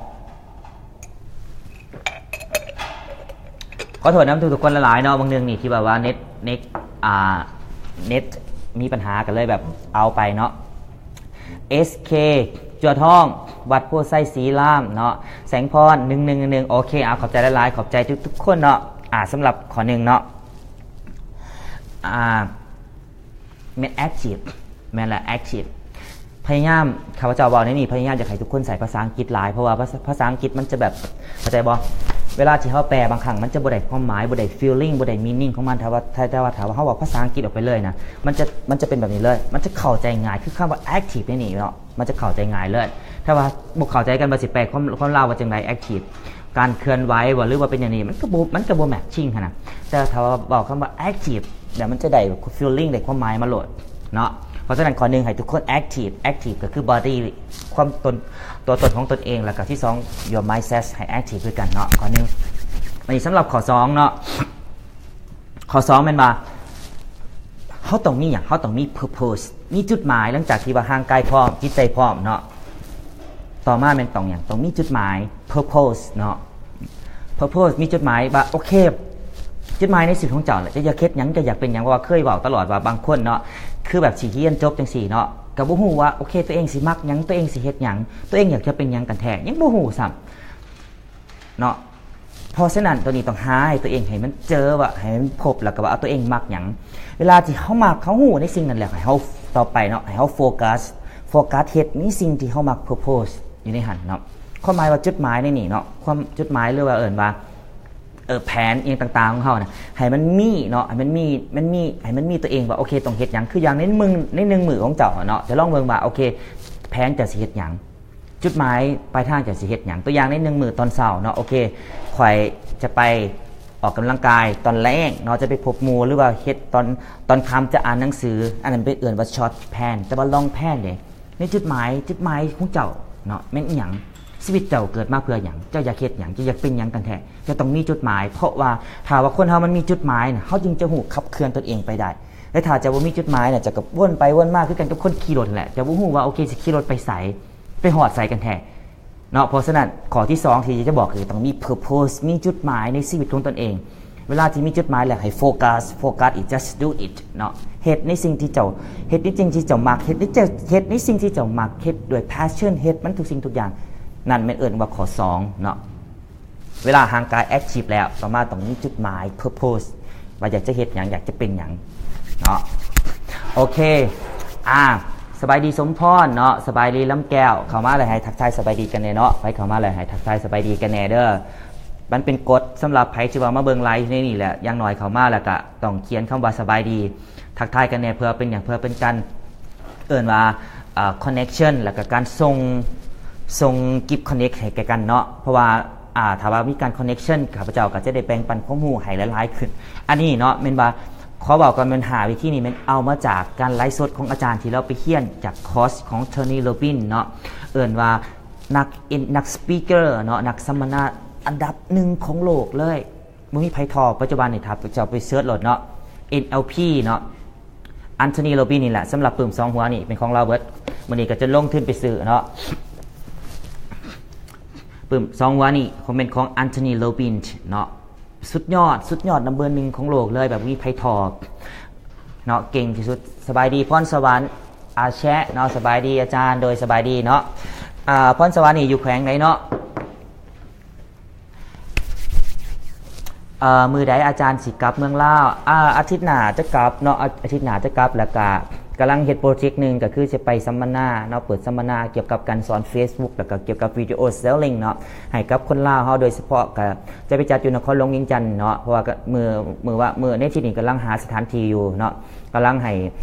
ຂໍໂທດນຳທຸກໆຄົນຫຼາຍໆເນາະ. ບາງໜຶ່ງນີ້ທີ່ແບບວ່າເນັດ ເນັດ ອ່າ ເນັດມີບັນຫາ ກໍເລີຍແບບເອົາໄປເນາະ. ເອສເຄ ຈົວທອງ ວັດໂພໄຊສີລາມເນາະ. ແສງພອນ ໜຶ່ງໜຶ່ງໜຶ່ງ ໂອເຄ ເອົາ ຂອບໃຈຫຼາຍໆ ຂອບໃຈທຸກໆຄົນເນາະ. ອ່າ ສຳລັບຂໍ້ໜຶ່ງເນາະ ອ່າ ແມ່ນ active ແມ່ນລະ active. ພະຍາຍາມ ຂ້າພະເຈົ້າເວົ້າໃນນີ້ ພະຍາຍາມຢາກໃຫ້ທຸກຄົນໃຊ້ພາສາອັງກິດຫຼາຍ ເພາະວ່າພາສາ ພາສາອັງກິດມັນຈະແບບ ເຂົ້າໃຈບໍ່? ເວລາທີ່ເຮົາແປບາງຄັ້ງມັນຈະບໍ່ໄດ້ຄວາມໝາຍ ບໍ່ໄດ້ feeling ບໍ່ໄດ້ meaning ຂອງມັນ. ຖ້າວ່າ ຖ້າ ແຕ່ວ່າຖ້າວ່າເຮົາເວົ້າພາສາອັງກິດອອກໄປເລີຍນະ ມັນຈະ ມັນຈະເປັນແບບນີ້ເລີຍ ມັນຈະເຂົ້າໃຈງ່າຍ. ຄືຄຳວ່າ active ໃນນີ້ເນາະ ມັນຈະເຂົ້າໃຈງ່າຍເລີຍ. ຖ້າວ່າບໍ່ເຂົ້າໃຈກັນວ່າຊິແປຄວາມ ຄວາມລາວວ່າຈັ່ງໃດ active ການເຄື່ອນໄຫວບໍ່ ຫຼືວ່າເປັນຫຍັງນີ້ ມັນກໍບໍ່ ມັນກໍບໍ່ matching ຫັ້ນນະ. ແຕ່ຖ້າວ່າເວົ້າຄຳວ່າ active ແລ້ວມັນຈະໄດ້ feeling ໄດ້ຄວາມໝາຍມາໂລດເນາະ. ເພາະສະນັ້ນ ຂໍ້ໜຶ່ງ ໃຫ້ທຸກຄົນ active. Active ກໍຄື body ຄວາມຕົນ ຕົວຕົນຂອງຕົນເອງ ແລ້ວກໍທີສອງ your mindset ໃຫ້ active ຄືກັນເນາະ ຂໍ້ໜຶ່ງ. ບັດນີ້ສຳລັບຂໍ້ສອງເນາະ ຂໍ້ສອງແມ່ນວ່າ ເຮົາຕ້ອງມີຫຍັງ? ເຮົາຕ້ອງມີ purpose ມີຈຸດໝາຍ. ຫຼັງຈາກທີ່ວ່າຮ່າງກາຍພ້ອມ ຈິດໃຈພ້ອມເນາະ ຕໍ່ມາແມ່ນຕ້ອງຫຍັງ? ຕ້ອງມີຈຸດໝາຍ purpose ເນາະ. purpose ມີຈຸດໝາຍວ່າ ໂອເຄ ຈຸດໝາຍໃນຊີວິດຂອງເຈົ້າແຫຼະ ເຈົ້າຢາກເຮັດຫຍັງ ເຈົ້າຢາກເປັນຫຍັງ. ເພາະວ່າເຄີຍເວົ້າຕະຫຼອດວ່າບາງຄົນເນາະ ຄືແບບຊິຮຽນຈົບຈັ່ງຊີ້ເນາະ ກໍບໍ່ຮູ້ວ່າ ໂອເຄ ຕົວເອງຊິມັກຫຍັງ ຕົວເອງຊິເຮັດຫຍັງ ຕົວເອງຢາກຈະເປັນຫຍັງກັນແທ້ ຍັງບໍ່ຮູ້ຊ້ຳ ເນາະ. ເພາະສະນັ້ນ ຕົວນີ້ຕ້ອງຫາໃຫ້ຕົວເອງ ໃຫ້ມັນເຈີວ່າ ໃຫ້ມັນພົບ ແລ້ວກໍວ່າ ເອົາ ຕົວເອງມັກຫຍັງ. ເວລາທີ່ເຮົາມັກ ເຮົາຮູ້ໃນສິ່ງນັ້ນແລ້ວ ໃຫ້ເຮົາຕໍ່ໄປເນາະ ໃຫ້ເຮົາໂຟກັສ ໂຟກັສເຮັດໃນສິ່ງທີ່ເຮົາມັກ purpose ຢູ່ໃນຫັ້ນເນາະ. ຄວາມໝາຍວ່າຈຸດໝາຍໃນນີ້ເນາະ ຄວາມຈຸດໝາຍ ຫຼືວ່າເອີ້ນວ່າ ເອີ ແຜນອີ່ຫຍັງຕ່າງໆຂອງເຮົານະ ໃຫ້ມັນມີເນາະ ໃຫ້ມັນມີ ມັນມີ ໃຫ້ມັນມີຕົວເອງວ່າ ໂອເຄ ຕ້ອງເຮັດຫຍັງ. ຄືຢ່າງໃນມື້ ໃນໜຶ່ງມື້ຂອງເຈົ້າເນາະ ຈະລອງເບິ່ງວ່າ ໂອເຄ ແຜນເຈົ້າຊິເຮັດຫຍັງ ຈຸດໝາຍປາຍທາງເຈົ້າຊິເຮັດຫຍັງ. ຕົວຢ່າງໃນໜຶ່ງມື້ຕອນເຊົ້າເນາະ ໂອເຄ ຂ້ອຍຈະໄປອອກກຳລັງກາຍຕອນແລງເນາະ ຈະໄປພົບໝູ່ ຫຼືວ່າເຮັດຕອນ ຕອນຄ່ຳຈະອ່ານໜັງສື. ອັນນັ້ນເປັນເອີ້ນວ່າ short plan ແຕ່ວ່າ long plan ເດ ໃນຈຸດໝາຍ ຈຸດໝາຍຂອງເຈົ້າເນາະ ແມ່ນອີ່ຫຍັງ? ຊີວິດເຈົ້າເກີດມາເພື່ອຫຍັງ? ເຈົ້າຢາກເຮັດຫຍັງ? ເຈົ້າຢາກເປັນຫຍັງກັນແທ້? ເຈົ້າຕ້ອງມີຈຸດໝາຍ ເພາະວ່າຖ້າວ່າຄົນເຮົາມັນມີຈຸດໝາຍນະ ເຮົາຈຶ່ງຈະຮູ້ຂັບເຄື່ອນຕົນເອງໄປໄດ້. ແຕ່ຖ້າເຈົ້າບໍ່ມີຈຸດໝາຍນະ ເຈົ້າກໍວົນໄປວົນມາຄືກັນກັບຄົນຂີ່ລົດຫັ້ນແຫຼະ ເຈົ້າບໍ່ຮູ້ວ່າ ໂອເຄ ຊິຂີ່ລົດໄປໃສ ໄປຮອດໃສກັນແທ້ເນາະ. ເພາະສະນັ້ນ ຂໍ້ທີສອງທີ່ຈະບອກ ຄືຕ້ອງມີ purpose ມີຈຸດໝາຍໃນຊີວິດຂອງຕົນເອງ. ເວລາທີ່ມີຈຸດໝາຍແລ້ວໃຫ້ໂຟກັສ ໂຟກັສ is just do it ເນາະ. ເຮັດໃນສິ່ງທີ່ເຈົ້າ ເຮັດໃນສິ່ງທີ່ເຈົ້າມັກ ເຮັດໃນ ເຈົ້າ ເຮັດໃນສິ່ງທີ່ເຈົ້າມັກ ເຮັດດ້ວຍ passion ເຮັດມັນທຸກສິ່ງທຸກຢ່າງ. ນັ້ນແມ່ນເອີ້ນວ່າຂໍ້ສອງເນາະ. ເວລາຮ່າງກາຍ active ແລ້ວ ຕໍ່ມາຕ້ອງມີຈຸດໝາຍ purpose ວ່າຢາກຈະເຮັດຫຍັງ ຢາກຈະເປັນຫຍັງເນາະ. ໂອເຄ ອ່າ ສະບາຍດີສົມພອນເນາະ ສະບາຍດີລຳແກ້ວ. ເຂົ້າມາແລ້ວໃຫ້ທັກທາຍສະບາຍດີກັນແດ່ເນາະ. ໃຜເຂົ້າມາແລ້ວໃຫ້ທັກທາຍສະບາຍດີກັນແດ່ເດີ. ມັນເປັນກົດສຳລັບໃຜທີ່ວ່າມາເບິ່ງໄລຟ໌ໃນນີ້ແຫຼະ ຢ່າງໜ້ອຍເຂົ້າມາແລ້ວກະຕ້ອງຂຽນຄຳວ່າສະບາຍດີ ທັກທາຍກັນແດ່ ເພື່ອເປັນຫຍັງ ເພື່ອເປັນການ ເອີ້ນວ່າ ເອີ connection ແລ້ວກະການສົ່ງ ສົ່ງ give connect ໃຫ້ແກ່ກັນເນາະ. ເພາະວ່າ ອ່າ ຖ້າວ່າມີການ connection ຂ້າພະເຈົ້າກໍຈະໄດ້ແບ່ງປັນຄວາມຮູ້ໃຫ້ຫຼາຍໆຂຶ້ນ. ອັນນີ້ເນາະ ແມ່ນວ່າ ຂໍເວົ້າກ່ອນ ແມ່ນຫ້າວິທີນີ້ແມ່ນເອົາມາຈາກການໄລຟ໌ສົດຂອງອາຈານທີ່ລາວໄປຮຽນຈາກຄອສຂອງ Tony Robbins ເນາະ ເອີ້ນວ່າ ນັກ ນັກ speaker ເນາະ ນັກສຳມະນາອັນດັບໜຶ່ງຂອງໂລກເລີຍ ບໍ່ມີໃຜທໍ່. ປັດຈຸບັນນີ້ ຖ້າເຈົ້າໄປເສີດໂລດເນາະ ເອັນ ແອລ ພີ ເນາະ Anthony Robbins ນີ້ແຫຼະ. ສຳລັບປຶ້ມສອງຫົວນີ້ເປັນຂອງລາວເບິດ. ມື້ນີ້ກໍຈະລົງທຶນໄປຊື້ເນາະ ປຶ້ມສອງຫົວນີ້ ຄອມເມັນຂອງ Anthony Robbins ເນາະ. ສຸດຍອດ ສຸດຍອດ ນຳເບີໜຶ່ງຂອງໂລກເລີຍ ແບບບໍ່ມີໃຜທໍ່. ເນາະ ເກັ່ງທີ່ສຸດ. ສະບາຍດີພອນສະຫວັນ ອາແຊະເນາະ. ສະບາຍດີອາຈານ. ໂດຍ ສະບາຍດີເນາະ. ອາ ພອນສະຫວັນນີ້ຢູ່ແຂວງໃດເນາະ? ເອີ ມື້ໃດອາຈານຊິກັບເມືອງລາວ? ອາ ອາທິດໜ້າຈະກັບເນາະ ອາ ອາທິດໜ້າຈະກັບ. ແລ້ວກະກຳລັງເຮັດໂປຣເຈັກໜຶ່ງ ກໍຄືຈະໄປສຳມະນາເນາະ ເປີດສຳມະນາກ່ຽວກັບການສອນ Facebook ແລ້ວກໍກ່ຽວກັບ Video Selling ເນາະ ໃຫ້ກັບຄົນລາວເຮົາ. ໂດຍສະເພາະກໍຈະໄປຈັດຢູ່ນະຄອນຫຼວງວຽງຈັນເນາະ ເພາະວ່າກໍ ມື້ ມື້ວ່າ ມື້ໃນທີ່ນີ້ກຳລັງຫາສະຖານທີ່ຢູ່ເນາະ ກຳລັງໃຫ້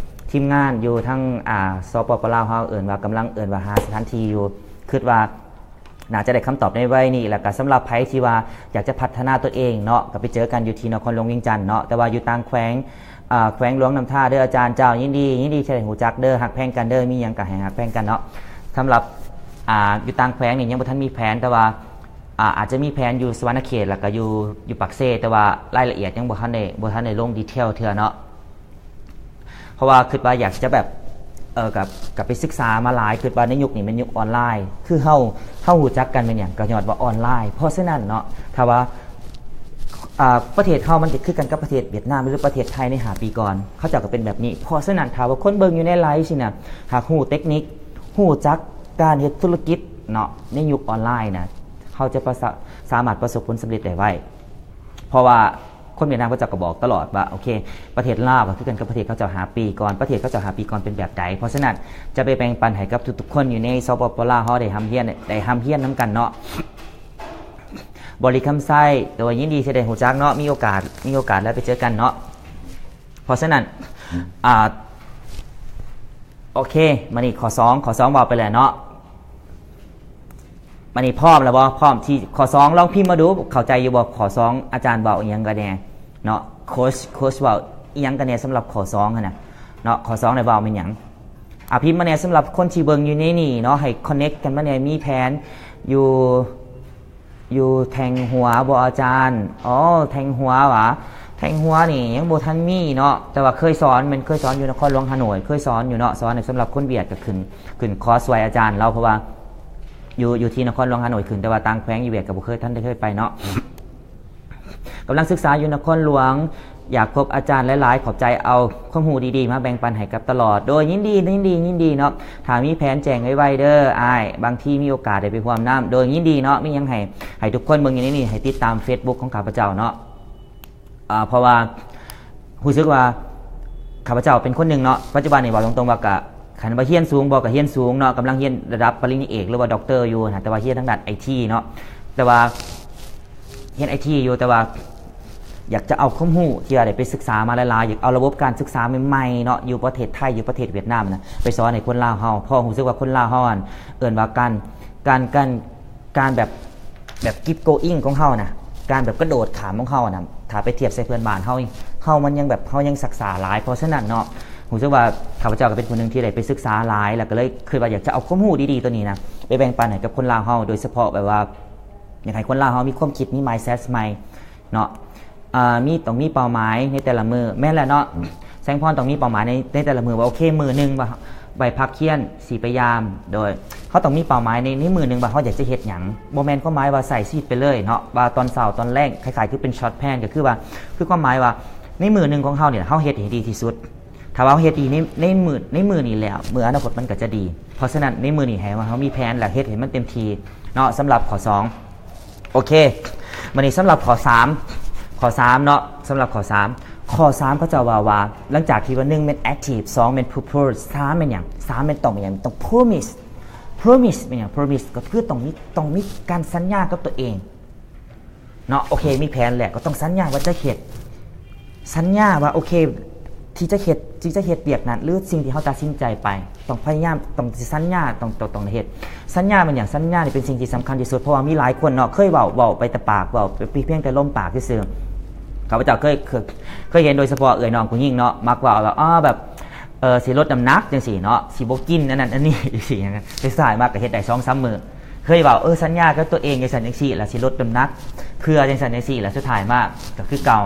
ທີມງານຢູ່ທາງ ອາ ສປປ ລາວເຮົາ ເອີ້ນວ່າ ກຳລັງເອີ້ນວ່າຫາສະຖານທີ່ຢູ່. ຄິດວ່າ ໜ້າຈະໄດ້ຄຳຕອບໃນໄວນີ້. ແລ້ວກໍສຳລັບໃຜທີ່ວ່າຢາກຈະພັດທະນາຕົນເອງເນາະ ກໍໄປເຈີກັນຢູ່ທີ່ນະຄອນຫຼວງວຽງຈັນເນາະ. ແຕ່ວ່າຢູ່ຕ່າງແຂວງ ອາ ແຂວງຫຼວງນ້ຳທາເດີອາຈານເຈົ້າ. ຍິນດີ ຍິນດີທີ່ໄດ້ຮູ້ຈັກເດີ ຮັກແພງກັນເດີ ມີຫຍັງກໍໃຫ້ຮັກແພງກັນເນາະ. ສຳລັບ ອາ ຢູ່ຕ່າງແຂວງນີ້ຍັງບໍ່ທັນມີແຜນ ແຕ່ວ່າ ອາ ອາດຈະມີແຜນຢູ່ສະຫວັນນະເຂດ ແລ້ວກໍຢູ່ ຢູ່ປາກເຊ ແຕ່ວ່າລາຍລະອຽດຍັງບໍ່ທັນໄດ້ ບໍ່ທັນໄດ້ລົງດີເທວເທື່ອເນາະ. ເພາະວ່າຄິດວ່າຢາກຈະແບບ ເອີ ກັບ ກັບໄປສຶກສາມາຫຼາຍ. ຄິດວ່າໃນຍຸກນີ້ແມ່ນຍຸກອອນລາຍ ຄືເຮົາ ເຮົາຮູ້ຈັກກັນແມ່ນຫຍັງ ກໍຍ້ອນວ່າອອນລາຍ. ເພາະສະນັ້ນເນາະ ຖ້າວ່າ ອາ ປະເທດເຮົາມັນຈະຄືກັນກັບປະເທດຫວຽດນາມ ຫຼື ປະເທດໄທໃນຫ້າປີກ່ອນ ເຂົາເຈົ້າກໍເປັນແບບນີ້. ເພາະສະນັ້ນ ຖ້າວ່າຄົນເບິ່ງຢູ່ໃນໄລຟ໌ຊີ້ນະ ຫາກຮູ້ເຕັກນິກ ຮູ້ຈັກການເຮັດທຸລະກິດເນາະ ໃນຍຸກອອນລາຍນະ ເຮົາຈະປະສະ ສາມາດປະສົບຜົນສຳເລັດໄດ້ໄວ. ເພາະວ່າຄົນຫວຽດນາມເຂົາເຈົ້າກໍບອກຕະຫຼອດວ່າ ໂອເຄ ປະເທດລາວກໍຄືກັນກັບປະເທດເຂົາເຈົ້າຫ້າປີກ່ອນ ປະເທດເຂົາເຈົ້າຫ້າປີກ່ອນເປັນແບບໃດ. ເພາະສະນັ້ນ ຈະໄປແບ່ງປັນໃຫ້ກັບທຸກໆຄົນຢູ່ໃນ ສປປ ລາວເຮົາໄດ້ຮ່ຳຮຽນ ໄດ້ຮ່ຳຮຽນນຳກັນເນາະ. ບໍລິຄຳໄຊ ໂດຍຍິນດີທີ່ໄດ້ຮູ້ຈັກເນາະ ມີໂອກາດ ມີໂອກາດແລ້ວໄປເຈີກັນເນາະ. ເພາະສະນັ້ນ ອາ ໂອເຄ ມານີ້ຂໍ້ສອງ ຂໍ້ສອງເວົ້າໄປແລ້ວເນາະ. ມານີ້ພ້ອມແລ້ວບໍ່? ພ້ອມທີ່ຂໍ້ສອງ ລອງພິມມາດູ ເຂົ້າໃຈຢູ່ບໍ່? ຂໍ້ສອງ ອາຈານເວົ້າອີ່ຫຍັງກັນແດ່ເນາະ ໂຄຊ ໂຄຊເວົ້າອີ່ຫຍັງກັນແດ່ສຳລັບຂໍ້ສອງຫັ້ນນະເນາະ. ຂໍ້ສອງໄດ້ເວົ້າແມ່ນຫຍັງ? ອາ ພິມມາແດ່ ສຳລັບຄົນທີ່ເບິ່ງຢູ່ໃນນີ້ເນາະ ໃຫ້ຄອນເນັກກັນມາແດ່. ມີແຜນຢູ່ ຢູ່ແທ່ງຫົວບໍ່ອາຈານ? ອໍ ແທ່ງຫົວຫວາ? ແທ່ງຫົວນີ້ຍັງບໍ່ທັນມີເນາະ ແຕ່ວ່າເຄີຍສອນ ແມ່ນເຄີຍສອນຢູ່ນະຄອນຫຼວງຮ່າໂນ້ຍ ເຄີຍສອນຢູ່ເນາະ. ສອນໃຫ້ສຳລັບຄົນຫວຽດ ກໍຂຶ້ນ ຂຶ້ນຄອສຊ່ວຍອາຈານລາວ ເພາະວ່າຢູ່ ຢູ່ທີ່ນະຄອນຫຼວງຮ່າໂນ້ຍຂຶ້ນ ແຕ່ວ່າຕ່າງແຂວງຢູ່ຫວຽດກໍບໍ່ເຄີຍ ທັນໄດ້ເຄີຍໄປເນາະ. ກຳລັງສຶກສາຢູ່ນະຄອນຫຼວງ ຢາກພົບອາຈານຫຼາຍໆ ຂອບໃຈ ເອົາຄວາມຮູ້ດີໆມາແບ່ງປັນໃຫ້ກັບຕະຫຼອດ. ໂດຍຍິນດີ ຍິນດີ ຍິນດີເນາະ. ຖ້າມີແຜນແຈ້ງໄວໆເດີອ້າຍ ບາງທີມີໂອກາດໄດ້ໄປຮ່ວມນຳ. ໂດຍຍິນດີເນາະ. ມີຫຍັງໃຫ້ ໃຫ້ທຸກຄົນເບິ່ງຢູ່ໃນນີ້ ໃຫ້ຕິດຕາມເຟສບຸກຂອງຂ້າພະເຈົ້າເນາະ. ເພາະວ່າຮູ້ສຶກວ່າຂ້າພະເຈົ້າເປັນຄົນໜຶ່ງເນາະ ປັດຈຸບັນນີ້ເວົ້າຕົງໆວ່າກະ ຄັນວ່າຮຽນສູງບໍ່ ກະຮຽນສູງເນາະ ກຳລັງຮຽນລະດັບປະລິນຍາເອກ ຫຼືວ່າດັອກເຕີຢູ່ນະ ແຕ່ວ່າຮຽນທາງດ້ານໄອທີເນາະ ແຕ່ວ່າຮຽນໄອທີຢູ່ ແຕ່ວ່າຢາກຈະເອົາຄວາມຮູ້ທີ່ວ່າໄດ້ໄປສຶກສາມາຫຼາຍໆ ຢາກເອົາລະບົບການສຶກສາໃໝ່ໆເນາະ ຢູ່ປະເທດໄທ ຢູ່ປະເທດຫວຽດນາມນະ ໄປສອນໃຫ້ຄົນລາວເຮົາ ເພາະຮູ້ສຶກວ່າຄົນລາວເຮົາຫັ້ນ ເອີ້ນວ່າການ ການ ການ ການແບບ ແບບ keep going ຂອງເຮົານະ ການແບບກະໂດດຂ້າມຂອງເຮົານະ ຖ້າໄປທຽບໃສ່ເພື່ອນບ້ານເຮົາ ເຮົາມັນຍັງແບບ ເຮົາຍັງຊັກຊ້າຫຼາຍ. ເພາະສະນັ້ນເນາະ ຮູ້ສຶກວ່າຂ້າພະເຈົ້າກໍເປັນຜູ້ໜຶ່ງທີ່ໄດ້ໄປສຶກສາຫຼາຍ ແລ້ວກໍເລີຍຄິດວ່າຢາກຈະເອົາຄວາມຮູ້ດີໆຕົວນີ້ນະ ໄປແບ່ງປັນໃຫ້ກັບຄົນລາວເຮົາ ໂດຍສະເພາະແບບວ່າ ຢາກໃຫ້ຄົນລາວເຮົາມີຄວາມຄິດ ມີ mindset ໃໝ່ເນາະ. ອ່າ ມີ ຕ້ອງມີເປົ້າໝາຍໃນແຕ່ລະມື້. ແມ່ນແລ້ວເນາະ ແສງພອນ ຕ້ອງມີເປົ້າໝາຍໃນ ໃນແຕ່ລະມື້ວ່າ ໂອເຄ ມື້ໜຶ່ງວ່າໄປພັກຮຽນ ຊິໄປຢາມ ໂດຍເຮົາຕ້ອງມີເປົ້າໝາຍໃນ ໃນມື້ໜຶ່ງວ່າເຮົາຢາກຈະເຮັດຫຍັງ. ບໍ່ແມ່ນຄວາມໝາຍວ່າໃຊ້ຊີວິດໄປເລີຍເນາະ ວ່າຕອນເຊົ້າຕອນແລງ ຄ້າຍໆຄືເປັນ short plan ກໍຄືວ່າ ຄືຄວາມໝາຍວ່າໃນມື້ໜຶ່ງຂອງເຮົານີ້ ເຮົາເຮັດໃຫ້ດີທີ່ສຸດ. ຖ້າວ່າເຮົາເຮັດດີໃນ ໃນມື້ ໃນມື້ນີ້ແລ້ວ ມື້ອະນາຄົດມັນກໍຈະດີ. ເພາະສະນັ້ນໃນມື້ນີ້ໃຫ້ວ່າເຮົາມີແຜນ ແລະ ເຮັດໃຫ້ມັນເຕັມທີ່ເນາະ ສຳລັບຂໍ້ສອງ. ໂອເຄ ບັດນີ້ສຳລັບຂໍ້ສາມ ຂໍ້ສາມເນາະ ສຳລັບຂໍ້ສາມ ຂໍ້ສາມເຂົາເຈົ້າເວົ້າວ່າ ຫຼັງຈາກທີ່ວ່າ ໜຶ່ງ ແມ່ນ active ສອງ ແມ່ນ purpose ສາມ ແມ່ນຫຍັງ? ສາມ ແມ່ນຕ້ອງມີຫຍັງ? ຕ້ອງ promise promise ແມ່ນຫຍັງ? Promise ກໍຄືຕ້ອງມີ ຕ້ອງມີການສັນຍາກັບຕົວເອງເນາະ. ໂອເຄ ມີແຜນແລ້ວ ກໍຕ້ອງສັນຍາວ່າຈະເຮັດ ສັນຍາວ່າ ໂອເຄ ທີ່ຈະເຮັດ ທີ່ຈະເຮັດວຽກນັ້ນ ຫຼື ສິ່ງທີ່ເຮົາຕັດສິນໃຈໄປ ຕ້ອງພະຍາຍາມ ຕ້ອງສິສັນຍາ ຕ້ອງ ຕ້ອງ ຕ້ອງເຮັດ. ສັນຍາແມ່ນຫຍັງ? ສັນຍານີ້ເປັນສິ່ງທີ່ສຳຄັນທີ່ສຸດ ເພາະວ່າມີຫຼາຍຄົນເນາະ ເຄີຍເວົ້າ ເວົ້າໄປແຕ່ປາກ ເວົ້າໄປພຽງແຕ່ລົມປາກຊື່ໆ. ຂ້າພະເຈົ້າເຄີຍ ເຄີຍ ເຄີຍເຫັນໂດຍສະເພາະເອື້ອຍນ້ອງຜູ້ຍິງເນາະ ມັກເວົ້າວ່າ ອໍ ແບບ ເອີ ຊິລົດນ້ຳໜັກຈັ່ງຊີ້ເນາະ ຊິບໍ່ກິນອັນນັ້ນອັນນີ້ຈັ່ງຊີ້ ສຸດທ້າຍມາກໍເຮັດໄດ້ສອງສາມມື້. ເຄີຍເວົ້າ ເອີ ສັນຍາກັບຕົວເອງຈັ່ງຊັ້ນຈັ່ງຊີ້ ແລ້ວຊິລົດນ້ຳໜັກ ເພື່ອຈັ່ງຊັ້ນຈັ່ງຊີ້ ແລ້ວສຸດທ້າຍມາກໍຄືເກົ່າ.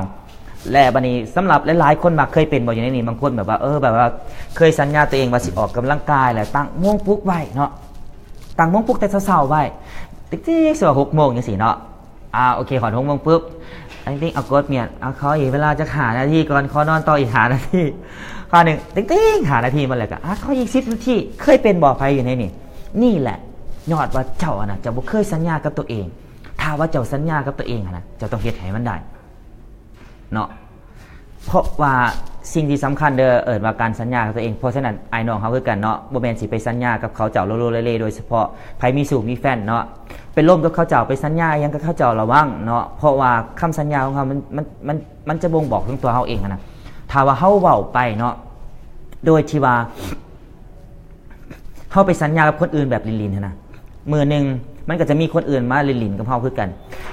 ແລະ ບັດນີ້ສຳລັບຫຼາຍໆຄົນມັກເຄີຍເປັນບໍ່ຢູ່ໃນນີ້ ບາງຄົນແບບວ່າ ເອີ ແບບວ່າເຄີຍສັນຍາຕົວເອງວ່າຊິອອກກຳລັງກາຍ ແລ້ວຕັ້ງໂມງປຸກໄວ້ເນາະ ຕັ້ງໂມງປຸກແຕ່ເຊົ້າໆໄວ້ ຕິກໆ ຊິວ່າຫົກໂມງຈັ່ງຊີ້ເນາະ ອ່າ ໂອເຄ ຮອດຫົກໂມງປຶບ ຕິງໆ ເອົາ ກົດມຽດ ເອົາ ຂໍອີກເວລາຈັກຫ້ານາທີກ່ອນ ຂໍນອນຕໍ່ອີກຫ້ານາທີ ຂ້າວໜຶ່ງ ຕິງໆ ຫ້ານາທີມາແລ້ວກໍ ອ່າ ຂໍອີກສິບນາທີ ເຄີຍເປັນບໍ່ໃຜຢູ່ໃນນີ້? ນີ້ແຫຼະ ຍ້ອນວ່າເຈົ້າຫັ້ນນະ ເຈົ້າບໍ່ເຄີຍສັນຍາກັບຕົວເອງ. ຖ້າວ່າເຈົ້າສັນຍາກັບຕົວເອງຫັ້ນນະ ເຈົ້າຕ້ອງເຮັດໃຫ້ມັນໄດ້ເນາະ. ເພາະວ່າສິ່ງທີ່ສຳຄັນເດີ ເອີ້ນວ່າການສັນຍາກັບຕົວເອງ. ເພາະສະນັ້ນ ອ້າຍນ້ອງເຮົາຄືກັນເນາະ ບໍ່ແມ່ນຊິໄປສັນຍາກັບເຂົາເຈົ້າໂລໆເລໆ ໂດຍສະເພາະໃຜມີຊູ້ມີແຟນເນາະ ໄປລົມກັບເຂົາເຈົ້າ ໄປສັນຍາອີ່ຫຍັງກັບເຂົາເຈົ້າ ລະວັງເນາະ. ເພາະວ່າຄຳສັນຍາຂອງເຮົາ ມັນ ມັນ ມັນ ມັນຈະບົ່ງບອກເຖິງຕົວເຮົາເອງຫັ້ນນະ. ຖ້າວ່າເຮົາເວົ້າໄປເນາະ ໂດຍທີ່ວ່າ ເຮົາໄປສັນຍາກັບຄົນອື່ນແບບຫຼິ້ນໆຫັ້ນນະ ມື້ໜຶ່ງມັນກໍຈະມີຄົນອື່ນມາຫຼິ້ນໆກັບເຮົາຄືກັນ.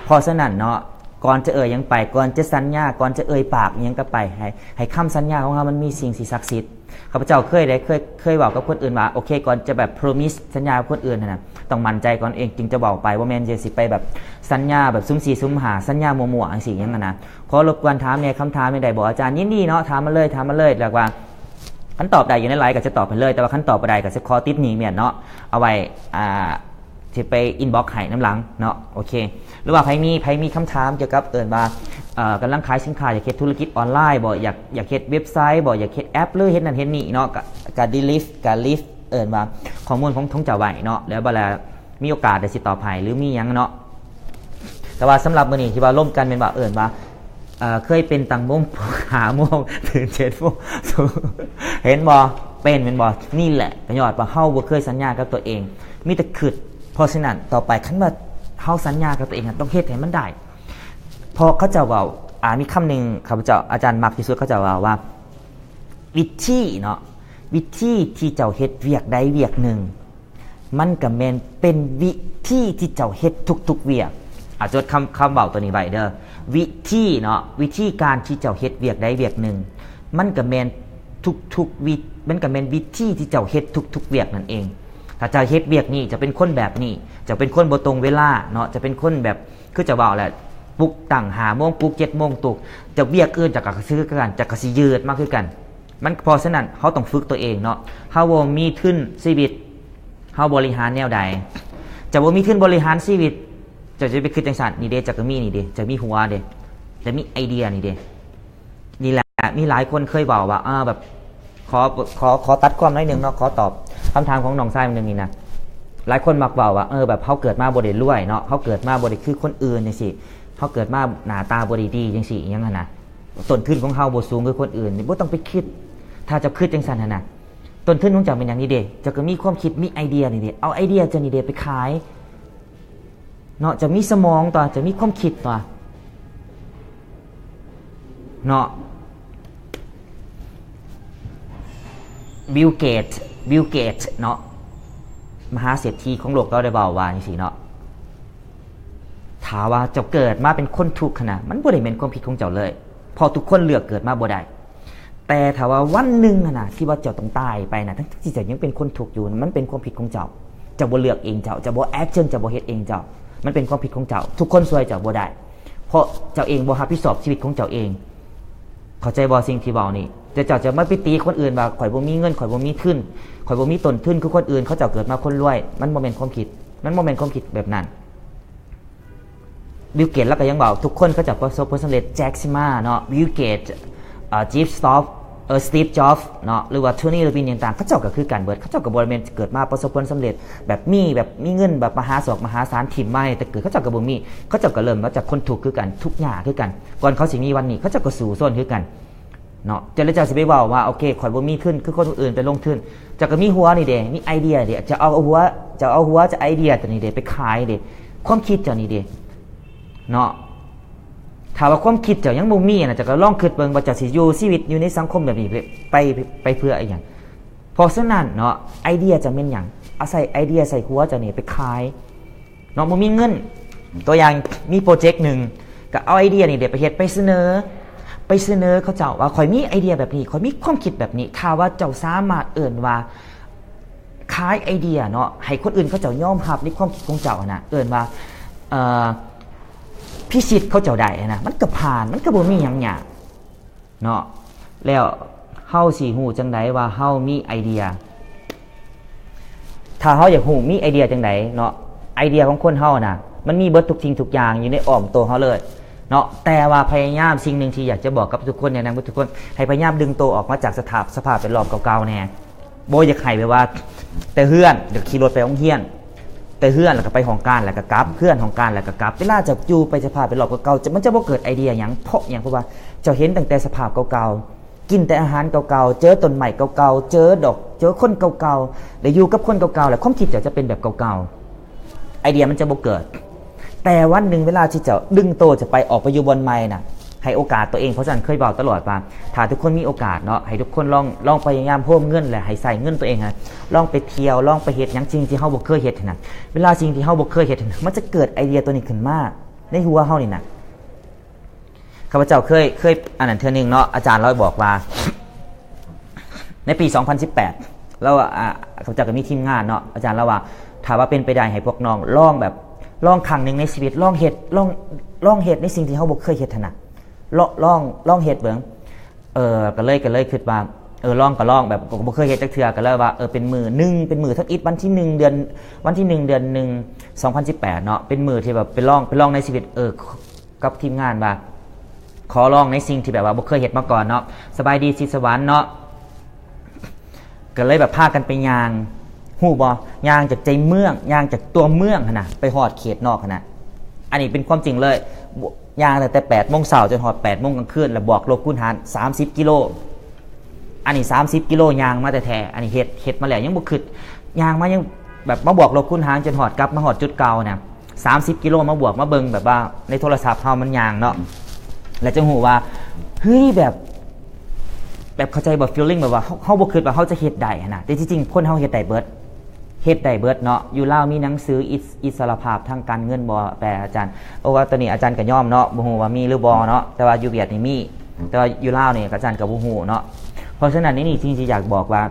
ເພາະສະນັ້ນເນາະ ກ່ອນຈະເອີ່ຍຫຍັງໄປ ກ່ອນຈະສັນຍາ ກ່ອນຈະເອີ່ຍປາກອີ່ຫຍັງກໍໄປ ໃຫ້ ໃຫ້ຄຳສັນຍາຂອງເຮົາມັນມີສິ່ງທີ່ສັກສິດ. ຂ້າພະເຈົ້າເຄີຍໄດ້ ເຄີຍ ເຄີຍເວົ້າກັບຄົນອື່ນວ່າ ໂອເຄ ກ່ອນຈະແບບ promise ສັນຍາກັບຄົນອື່ນຫັ້ນນະ ຕ້ອງໝັ້ນໃຈກ່ອນເອງຈຶ່ງຈະເວົ້າໄປ. ບໍ່ແມ່ນຊິໄປແບບສັນຍາແບບສຸ່ມສີ່ສຸ່ມຫ້າ ສັນຍາມົ້ວໆ ຈັ່ງຊີ້ຫຍັງຫັ້ນນະ. ຂໍລົບກວນຖາມແດ່ ຄຳຖາມແນວໃດບໍ່ອາຈານ? ຍິນດີເນາະ ຖາມມາເລີຍ ຖາມມາເລີຍ. ແລ້ວວ່າ ຄັນຕອບໄດ້ຢູ່ໃນໄລຟ໌ກໍຈະຕອບໃຫ້ເລີຍ ແຕ່ວ່າຄັນຕອບບໍ່ໄດ້ກໍຈະຂໍຕິດໜີ້ແມ່ນເນາະ ເອົາໄວ້ ອ່າ ຊິໄປ inbox ໃຫ້ນຳຫຼັງເນາະ. ໂອເຄ ຫຼືວ່າໃຜມີ ໃຜມີຄຳຖາມກ່ຽວກັບ ເອີ້ນວ່າ ເອີ ກຳລັງຂາຍສິນຄ້າ ຢາກເຮັດທຸລະກິດອອນລາຍບໍ່ ຢາກ ຢາກເຮັດເວັບໄຊບໍ່ ຢາກເຮັດແອັບ ຫຼືເຮັດນັ້ນເຮັດນີ້ເນາະ ກະ ກະ leave ກະ leave ເອີ້ນວ່າຂໍ້ມູນຂອງ ຂອງເຈົ້າໄວ້ເນາະ ແລ້ວບາດລະມີໂອກາດໄດ້ຊິຕອບໃຫ້ ຫຼືມີຫຍັງເນາະ. ແຕ່ວ່າສຳລັບມື້ນີ້ທີ່ວ່າລົມກັນແມ່ນວ່າ ເອີ້ນວ່າ ເອີ ເຄີຍເປັນຕັ້ງໂມງ ຫ້າໂມງ ຕື່ນເຈັດໂມງ ເຫັນບໍ່? ເປັນແມ່ນບໍ່? ນີ້ແຫຼະ ກໍຍ້ອນວ່າເຮົາບໍ່ເຄີຍສັນຍາກັບຕົວເອງ ມີແຕ່ຄິດ. ເພາະສະນັ້ນ ຕໍ່ໄປຄັນວ່າເຮົາສັນຍາກັບຕົວເອງ ຕ້ອງເຮັດໃຫ້ມັນໄດ້. ເພາະເຂົາເຈົ້າເວົ້າ ອ່າ ມີຄຳໜຶ່ງ ຂ້າພະເຈົ້າ ອາຈານມັກທີ່ສຸດ ເຂົາເຈົ້າເວົ້າວ່າ ວິທີເນາະ ວິທີທີ່ເຈົ້າເຮັດວຽກໃດວຽກໜຶ່ງ ມັນກໍແມ່ນເປັນວິທີທີ່ເຈົ້າເຮັດທຸກໆວຽກ. ອາ ຈົດຄຳ ຄຳເວົ້າຕົວນີ້ໄວ້ເດີ ວິທີເນາະ ວິທີການທີ່ເຈົ້າເຮັດວຽກໃດວຽກໜຶ່ງ ມັນກໍແມ່ນທຸກໆວິ ມັນກໍແມ່ນວິທີທີ່ເຈົ້າເຮັດທຸກໆວຽກນັ້ນເອງ. ຖ້າເຈົ້າເຮັດວຽກນີ້ ເຈົ້າເປັນຄົນແບບນີ້ ເຈົ້າເປັນຄົນບໍ່ຕົງເວລາເນາະ ເຈົ້າເປັນຄົນແບບ ຄືເຈົ້າເວົ້າແຫຼະ ປຸກຕັ້ງຫ້າໂມງ ປຸກເຈັດໂມງ ຕຸກ ເຈົ້າວຽກອື່ນເຈົ້າກໍຄືກັນ ເຈົ້າກໍຊິຍືດມາຄືກັນ. ມັນ ເພາະສະນັ້ນ ເຮົາຕ້ອງຝຶກຕົວເອງເນາະ ເຮົາບໍ່ມີທຶນຊີວິດ ເຮົາບໍລິຫານແນວໃດ? ເຈົ້າບໍ່ມີທຶນບໍລິຫານຊີວິດ ເຈົ້າຈະໄປຄິດຈັ່ງຊັ້ນ ນີ້ເດ້ ເຈົ້າກໍມີນີ້ເດ້ ເຈົ້າມີຫົວເດ້ ເຈົ້າມີໄອເດຍນີ້ເດ້. ນີ້ແຫຼະ ມີຫຼາຍຄົນເຄີຍເວົ້າວ່າ ເອີ ແບບ ຂໍ ຂໍ ຂໍຕັດຄວາມໜ້ອຍໜຶ່ງເນາະ ຂໍຕອບຄຳຖາມຂອງນ້ອງຊາຍໜຶ່ງນີ້ນະ. ຫຼາຍຄົນມັກເວົ້າວ່າ ເອີ ແບບເຮົາເກີດມາບໍ່ໄດ້ລວຍເນາະ ເຮົາເກີດມາບໍ່ໄດ້ຄືຄົນອື່ນຈັ່ງຊີ້ ເຮົາເກີດມາໜ້າຕາບໍ່ໄດ້ດີຈັ່ງຊີ້ ອີ່ຫຍັງຫັ້ນນະ ຕົ້ນທຶນຂອງເຮົາບໍ່ສູງຄືຄົນອື່ນ. ບໍ່ຕ້ອງໄປຄິດ ຖ້າເຈົ້າຄິດຈັ່ງຊັ້ນຫັ້ນນະ ຕົ້ນທຶນຂອງເຈົ້າແມ່ນຫຍັງ? ນີ້ເດ້ ເຈົ້າກໍມີຄວາມຄິດ ມີໄອເດຍນີ້ເດ້ ເອົາໄອເດຍເຈົ້ານີ້ເດ້ໄປຂາຍເນາະ ເຈົ້າມີສະໝອງຕົວະ ເຈົ້າມີຄວາມຄິດຕົວະ ເນາະ. ບິວເກດ ບິວເກດເນາະ ມະຫາເສດຖີຂອງໂລກ ລາວໄດ້ເວົ້າວ່າຈັ່ງຊີ້ເນາະ ຖ້າວ່າເຈົ້າເກີດມາເປັນຄົນທຸກຫັ້ນນະ ມັນບໍ່ໄດ້ແມ່ນຄວາມຜິດຂອງເຈົ້າເລີຍ ເພາະທຸກຄົນເລືອກເກີດມາບໍ່ໄດ້. ແຕ່ຖ້າວ່າວັນໜຶ່ງຫັ້ນນະ ທີ່ວ່າເຈົ້າຕ້ອງຕາຍໄປນະ ທັງທີ່ເຈົ້າຍັງເປັນຄົນທຸກຢູ່ ມັນເປັນຄວາມຜິດຂອງເຈົ້າ. ເຈົ້າບໍ່ເລືອກເອງເຈົ້າ ເຈົ້າບໍ່ action ເຈົ້າບໍ່ເຮັດເອງເຈົ້າ ມັນເປັນຄວາມຜິດຂອງເຈົ້າ. ທຸກຄົນຊ່ວຍເຈົ້າບໍ່ໄດ້ ເພາະເຈົ້າເອງບໍ່ຮັບຜິດຊອບຊີວິດຂອງເຈົ້າເອງ. ເຂົ້າໃຈບໍ່ສິ່ງທີ່ເວົ້ານີ້? ແຕ່ເຈົ້າຈະມາໄປຕີຄົນອື່ນວ່າ ຂ້ອຍບໍ່ມີເງິນ ຂ້ອຍບໍ່ມີທຶນ ຂ້ອຍບໍ່ມີຕົ້ນທຶນຄືຄົນອື່ນ ເຂົາເຈົ້າເກີດມາຄົນລວຍ. ມັນບໍ່ແມ່ນຄວາມຄິດ ມັນບໍ່ແມ່ນຄວາມຄິດແບບນັ້ນ. ບິວເກດລາວກໍຍັງເວົ້າ ທຸກຄົນເຂົາເຈົ້າປະສົບຜົນສຳເລັດ ແຈັກ ຊາ ມາເນາະ ບິວເກດ ເອີ ຈີບ ສະຕອບ ເອີ ສະຕີບ ຈອບ ເນາະ ຫຼືວ່າ ໂທນີ ໂຣບິນ ຫຍັງຕ່າງ ເຂົາເຈົ້າກໍຄືກັນເບີດ. ເຂົາເຈົ້າກໍບໍ່ແມ່ນເກີດມາປະສົບຜົນສຳເລັດແບບມີ ແບບມີເງິນແບບມະຫາສອກມະຫາສານ ຖິ້ມມາແຕ່ເກີດ ເຂົາເຈົ້າກໍບໍ່ມີ. ເຂົາເຈົ້າກໍເລີ່ມມາຈາກຄົນທຸກຄືກັນ ທຸກຍາກຄືກັນ. ກ່ອນເຂົາຊິມີວັນນີ້ ເຂົາເຈົ້າກໍສູ້ຊົນຄືກັນເນາະ. ເຈົ້າ ແລ້ວເຈົ້າຊິໄປເວົ້າວ່າ ໂອເຄ ຂ້ອຍບໍ່ມີທຶນຄືຄົນອື່ນໄປລົງທຶນ. ເຈົ້າກໍມີຫົວນີ້ເດ້ ມີໄອເດຍເດ້ ເຈົ້າເອົາຫົວ ເຈົ້າເອົາຫົວ ເຈົ້າໄອເດຍຕົວນີ້ເດ້ໄປຂາຍເດ້ ຄວາມຄິດເຈົ້ານີ້ເດ້ ເນາະ. ຖ້າວ່າຄວາມຄິດເຈົ້າຍັງບໍ່ມີນະ ເຈົ້າກໍລອງຄິດເບິ່ງວ່າເຈົ້າຊິຢູ່ຊີວິດຢູ່ໃນສັງຄົມແບບນີ້ໄປ ໄປ ໄປເພື່ອອີ່ຫຍັງ? ເພາະສະນັ້ນເນາະ ໄອເດຍເຈົ້າແມ່ນຫຍັງ? ອາໄສໄອເດຍໃສ່ຫົວເຈົ້ານີ້ໄປຂາຍເນາະ. ບໍ່ມີເງິນ ຕົວຢ່າງ ມີໂປຣເຈັກໜຶ່ງ ກໍເອົາໄອເດຍນີ້ເດ ໄປເຮັດ ໄປສະເໜີ ໄປສະເໜີເຂົາເຈົ້າວ່າ ຂ້ອຍມີໄອເດຍແບບນີ້ ຂ້ອຍມີຄວາມຄິດແບບນີ້. ຖ້າວ່າເຈົ້າສາມາດເອີ້ນວ່າ ຂາຍໄອເດຍເນາະ ໃຫ້ຄົນອື່ນເຂົາເຈົ້າຍອມຮັບໃນຄວາມຄິດຂອງເຈົ້າຫັ້ນນະ ເອີ້ນວ່າ ເອີ ພິຊິດເຂົາເຈົ້າໄດ້ຫັ້ນນະ ມັນກໍຜ່ານ ມັນກໍບໍ່ມີຫຍັງຍາກເນາະ. ແລ້ວເຮົາຊິຮູ້ຈັ່ງໃດວ່າເຮົາມີໄອເດຍ? ຖ້າເຮົາຢາກຮູ້ມີໄອເດຍຈັ່ງໃດເນາະ ໄອເດຍຂອງຄົນເຮົານະ ມັນມີເບິດທຸກສິ່ງທຸກຢ່າງຢູ່ໃນອ້ອມໂຕເຮົາເລີຍເນາະ. ແຕ່ວ່າພະຍາຍາມ ສິ່ງໜຶ່ງທີ່ຢາກຈະບອກກັບທຸກຄົນ ແນະນຳທຸກຄົນ ໃຫ້ພະຍາຍາມດຶງໂຕອອກມາຈາກສະພາບ ສະພາບແວດລ້ອມເກົ່າໆແດ່. ບໍ່ຢາກໃຫ້ແບບວ່າແຕ່ເຮືອນ ແລ້ວຂີ່ລົດໄປໂຮງຮຽນ, ແຕ່ເຮືອນແລ້ວກໍໄປຫ້ອງການ ແລ້ວກໍກັບ, ເຮືອນ ຫ້ອງການ ແລ້ວກໍກັບ. ເວລາເຈົ້າຢູ່ໄປສະພາບແວດລ້ອມເກົ່າໆ ມັນຈະບໍ່ເກີດໄອເດຍຫຍັງ. ເພາະຫຍັງ? ເພາະວ່າເຈົ້າເຫັນຕັ້ງແຕ່ສະພາບເກົ່າໆ ກິນແຕ່ອາຫານເກົ່າໆ, ເຈີຕົ້ນໄມ້ເກົ່າໆ, ເຈີດອກ ເຈີຄົນເກົ່າໆ ແລະ ຢູ່ກັບຄົນເກົ່າໆ ແລະ ຄວາມຄິດເຈົ້າຈະເປັນແບບເກົ່າໆ. ໄອເດຍມັນຈະບໍ່ເກີດ. ແຕ່ວັນໜຶ່ງເວລາທີ່ເຈົ້າດຶງໂຕຈະໄປ ອອກໄປຢູ່ບ່ອນໃໝ່ນະ ໃຫ້ໂອກາດຕົວເອງ. ເພາະສະນັ້ນເຄີຍເວົ້າຕະຫຼອດວ່າ ຖ້າທຸກຄົນມີໂອກາດເນາະ ໃຫ້ທຸກຄົນລອງ ລອງພະຍາຍາມໂຮມເງິນ ແລະ ໃຫ້ໃຊ້ເງິນຕົວເອງຫັ້ນ ລອງໄປທ່ຽວ ລອງໄປເຮັດຫຍັງ ສິ່ງທີ່ເຮົາບໍ່ເຄີຍເຮັດຫັ້ນນະ. ເວລາສິ່ງທີ່ເຮົາບໍ່ເຄີຍເຮັດຫັ້ນນະ ມັນຈະເກີດໄອເດຍຕົວນີ້ຂຶ້ນມາໃນຫົວເຮົານີ້ນະ. ຂ້າພະເຈົ້າເຄີຍ ເຄີຍ ອັນນັ້ນເທື່ອໜຶ່ງເນາະ ອາຈານລາວບອກວ່າ ໃນປີສອງພັນສິບແປດ ລາວວ່າ ອ່າ ຂ້າພະເຈົ້າກໍມີທີມງານເນາະ ອາຈານລາວວ່າ ຖ້າວ່າເປັນໄປໄດ້ໃຫ້ພວກນ້ອງລອງແບບ ລອງຄັ້ງໜຶ່ງໃນຊີວິດ ລອງເຮັດ ລອງ ລອງເຮັດໃນສິ່ງທີ່ເຮົາບໍ່ເຄີຍເຮັດຫັ້ນນະ ລອງ ລອງ ລອງເຮັດເບິ່ງ. ເອີ ກໍເລີຍ ກໍເລີຍຄິດວ່າ ເອີ ລອງກໍລອງ ແບບກໍບໍ່ເຄີຍເຮັດຈັກເທື່ອ ກໍເລີຍວ່າ ເອີ ເປັນມື້ໜຶ່ງ ເປັນມື້ທຳອິດ ວັນທີໜຶ່ງ ເດືອນ ວັນທີໜຶ່ງ ເດືອນໜຶ່ງ ສອງພັນສິບແປດເນາະ ເປັນມື້ທີ່ແບບໄປລອງ ໄປລອງໃນຊີວິດ ເອີ ກັບທີມງານວ່າ ຂໍລອງໃນສິ່ງທີ່ແບບວ່າບໍ່ເຄີຍເຮັດມາກ່ອນເນາະ. ສະບາຍດີ ສິດສະຫວັນເນາະ. ກໍເລີຍແບບພາກັນໄປຍ່າງ ຮູ້ບໍ່? ຍ່າງຈາກໃຈເມືອງ ຍ່າງຈາກຕົວເມືອງຫັ້ນນະ ໄປຮອດເຂດນອກຫັ້ນນະ. ອັນນີ້ເປັນຄວາມຈິງເລີຍ ຍ່າງຕັ້ງແຕ່ແປດໂມງເຊົ້າຈົນຮອດແປດໂມງກາງຄືນ ແລ້ວບວກລົບຄູນຫານສາມສິບກິໂລ. ອັນນີ້ສາມສິບກິໂລຍ່າງມາແທ້ໆ ອັນນີ້ເຮັດ ເຮັດມາແລ້ວ ຍັງບໍ່ຄິດ ຍ່າງມາຍັງແບບມາບວກລົບຄູນຫານຈົນຮອດ ກັບມາຮອດຈຸດເກົ່ານະ ສາມສິບກິໂລ ມາບວກມາເບິ່ງແບບວ່າໃນໂທລະສັບເຮົາມັນຍ່າງເນາະ ແລ້ວຈຶ່ງຮູ້ວ່າ ເຮີ້ຍ ແບບ ແບບເຂົ້າໃຈບໍ່ feeling ແບບວ່າເຮົາ ເຮົາບໍ່ຄິດວ່າເຮົາຈະເຮັດໄດ້ຫັ້ນນະ ແຕ່ທີ່ຈິງຄົນເຮົາເຮັດໄດ້ເບິດ ເຮັດໄດ້ເບິດເນາະ. ຢູ່ລາວມີໜັງສືອິດ ອິດສະຫຼະພາບທາງການເງິນບໍ່ ແປອາຈານ? ໂອ້ ວ່າຕອນນີ້ອາຈານກໍຍອມເນາະ ບໍ່ຮູ້ວ່າມີຫຼືບໍ່ເນາະ ແຕ່ວ່າຢູ່ຫວຽດນີ້ມີ ແຕ່ວ່າຢູ່ລາວນີ້ອາຈານກໍບໍ່ຮູ້ເນາະ. ເພາະສະນັ້ນໃນນີ້ ສິ່ງທີ່ຢາກບອກວ່າ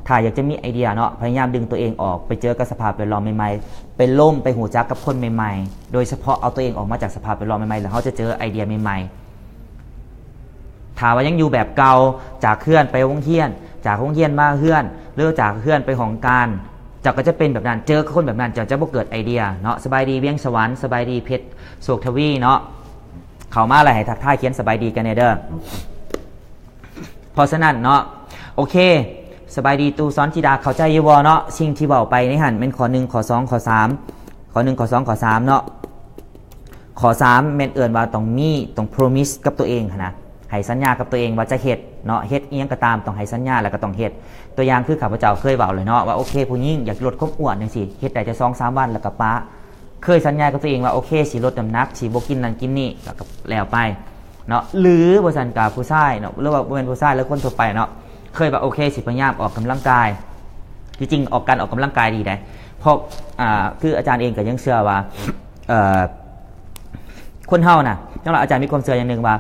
ຖ້າຢາກຈະມີໄອເດຍເນາະ ພະຍາຍາມດຶງຕົວເອງອອກໄປເຈີກັບສະພາບແວດລ້ອມໃໝ່ໆ ໄປລົມ ໄປຮູ້ຈັກກັບຄົນໃໝ່ໆ ໂດຍສະເພາະເອົາຕົວເອງອອກມາຈາກສະພາບແວດລ້ອມໃໝ່ໆ ແລ້ວເຮົາຈະເຈີໄອເດຍໃໝ່ໆ. ຖ້າວ່າຍັງຢູ່ແບບເກົ່າ ຈາກເຮືອນໄປໂຮງຮຽນ ຈາກໂຮງຮຽນມາເຮືອນ ຫຼືຈາກເຮືອນໄປຫ້ອງການ ເຈົ້າກໍຈະເປັນແບບນັ້ນ ເຈີຄົນແບບນັ້ນ ເຈົ້າຈະບໍ່ເກີດໄອເດຍເນາະ. ສະບາຍດີວຽງສະຫວັນ ສະບາຍດີເພັດໂຊກທະວີເນາະ ເຂົ້າມາແລ້ວໃຫ້ທັກທາຍ ຂຽນສະບາຍດີກັນແດ່ເດີ. ເພາະສະນັ້ນເນາະ ໂອເຄ ສະບາຍດີຕູສອນຈິດາ ເຂົ້າໃຈຢູ່ບໍ່ເນາະ? ສິ່ງທີ່ເວົ້າໄປໃນຫັ້ນແມ່ນຂໍ້ໜຶ່ງ ຂໍ້ສອງ ຂໍ້ສາມ ຂໍ້ໜຶ່ງ ຂໍ້ສອງ ຂໍ້ສາມເນາະ. ຂໍ້ສາມແມ່ນເອີ້ນວ່າຕ້ອງມີ ຕ້ອງ promise ກັບຕົວເອງຫັ້ນນະ ໃຫ້ສັນຍາກັບຕົວເອງວ່າຈະເຮັດເນາະ ເຮັດອີ່ຫຍັງກໍຕາມຕ້ອງໃຫ້ສັນຍາ ແລ້ວກໍຕ້ອງເຮັດ. ຕົວຢ່າງຄືຂ້າພະເຈົ້າເຄີຍເວົ້າເລີຍເນາະວ່າ ໂອເຄ ຜູ້ຍິງຢາກລົດຄວາມອ້ວນຈັ່ງຊີ້ ເຮັດໄດ້ແຕ່ສອງສາມວັນ ແລ້ວກໍປະ ເຄີຍສັນຍາກັບຕົວເອງວ່າ ໂອເຄ ຊິລົດນ້ຳໜັກ ຊິບໍ່ກິນນັ້ນກິນນີ້ ແລ້ວກໍແລ້ວໄປເນາະ. ຫຼືບໍ່ຊັ້ນກໍຜູ້ຊາຍເນາະ ຫຼືວ່າບໍ່ແມ່ນຜູ້ຊາຍ ຫຼືຄົນທົ່ວໄປເນາະ ເຄີຍວ່າ ໂອເຄ ຊິພະຍາຍາມອອກກຳລັງກາຍ. ທີ່ຈິງອອກ ການອອກກຳລັງກາຍດີໃດ ເພາະ ອ່າ ຄືອາຈານເອງກໍຍັງເຊື່ອວ່າ ເອີ ຄົນເຮົານະ ສຳລັບອາຈານມີຄວາມເຊື່ອຢ່າງໜຶ່ງວ່າ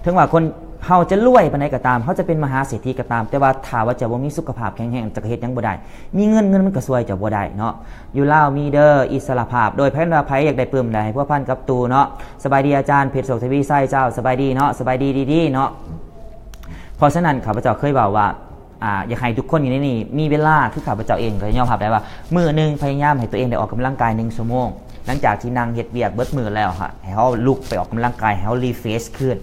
ເຖິງວ່າຄົນເຮົາຈະລວຍປານໃດກໍຕາມ ເຮົາຈະເປັນມະຫາເສດຖີກໍຕາມ ແຕ່ວ່າຖ້າວ່າເຈົ້າບໍ່ມີສຸຂະພາບແຂງແຮງ ເຈົ້າກໍເຮັດຫຍັງບໍ່ໄດ້. ມີເງິນ ເງິນມັນກໍຊ່ວຍເຈົ້າບໍ່ໄດ້ເນາະ. ຢູ່ລາວມີເດີ ອິດສະຫຼະພາບ ໂດຍ ໃຜວ່າໃຜຢາກໄດ້ປຶ້ມໃດ ພົວພັນກັບຕູເນາະ. ສະບາຍດີອາຈານ ເພັດໂຊກທະວີໄຊ ເຈົ້າ ສະບາຍດີເນາະ ສະບາຍດີດີໆເນາະ. ເພາະສະນັ້ນ ຂ້າພະເຈົ້າເຄີຍເວົ້າວ່າ ອ່າ ຢາກໃຫ້ທຸກຄົນຢູ່ໃນນີ້ມີເວລາ ຄືຂ້າພະເຈົ້າເອງກໍຍອມຮັບໄດ້ວ່າ ມື້ໜຶ່ງພະຍາຍາມໃຫ້ຕົວເອງໄດ້ອອກກຳລັງກາຍໜຶ່ງຊົ່ວໂມງ. ຫຼັງຈາກທີ່ນັ່ງເຮັດວຽກເບິດມື້ແລ້ວ ໃຫ້ເຮົາລຸກໄປອອກກຳລັງກາຍ ໃຫ້ເຮົາ refresh ຄືນ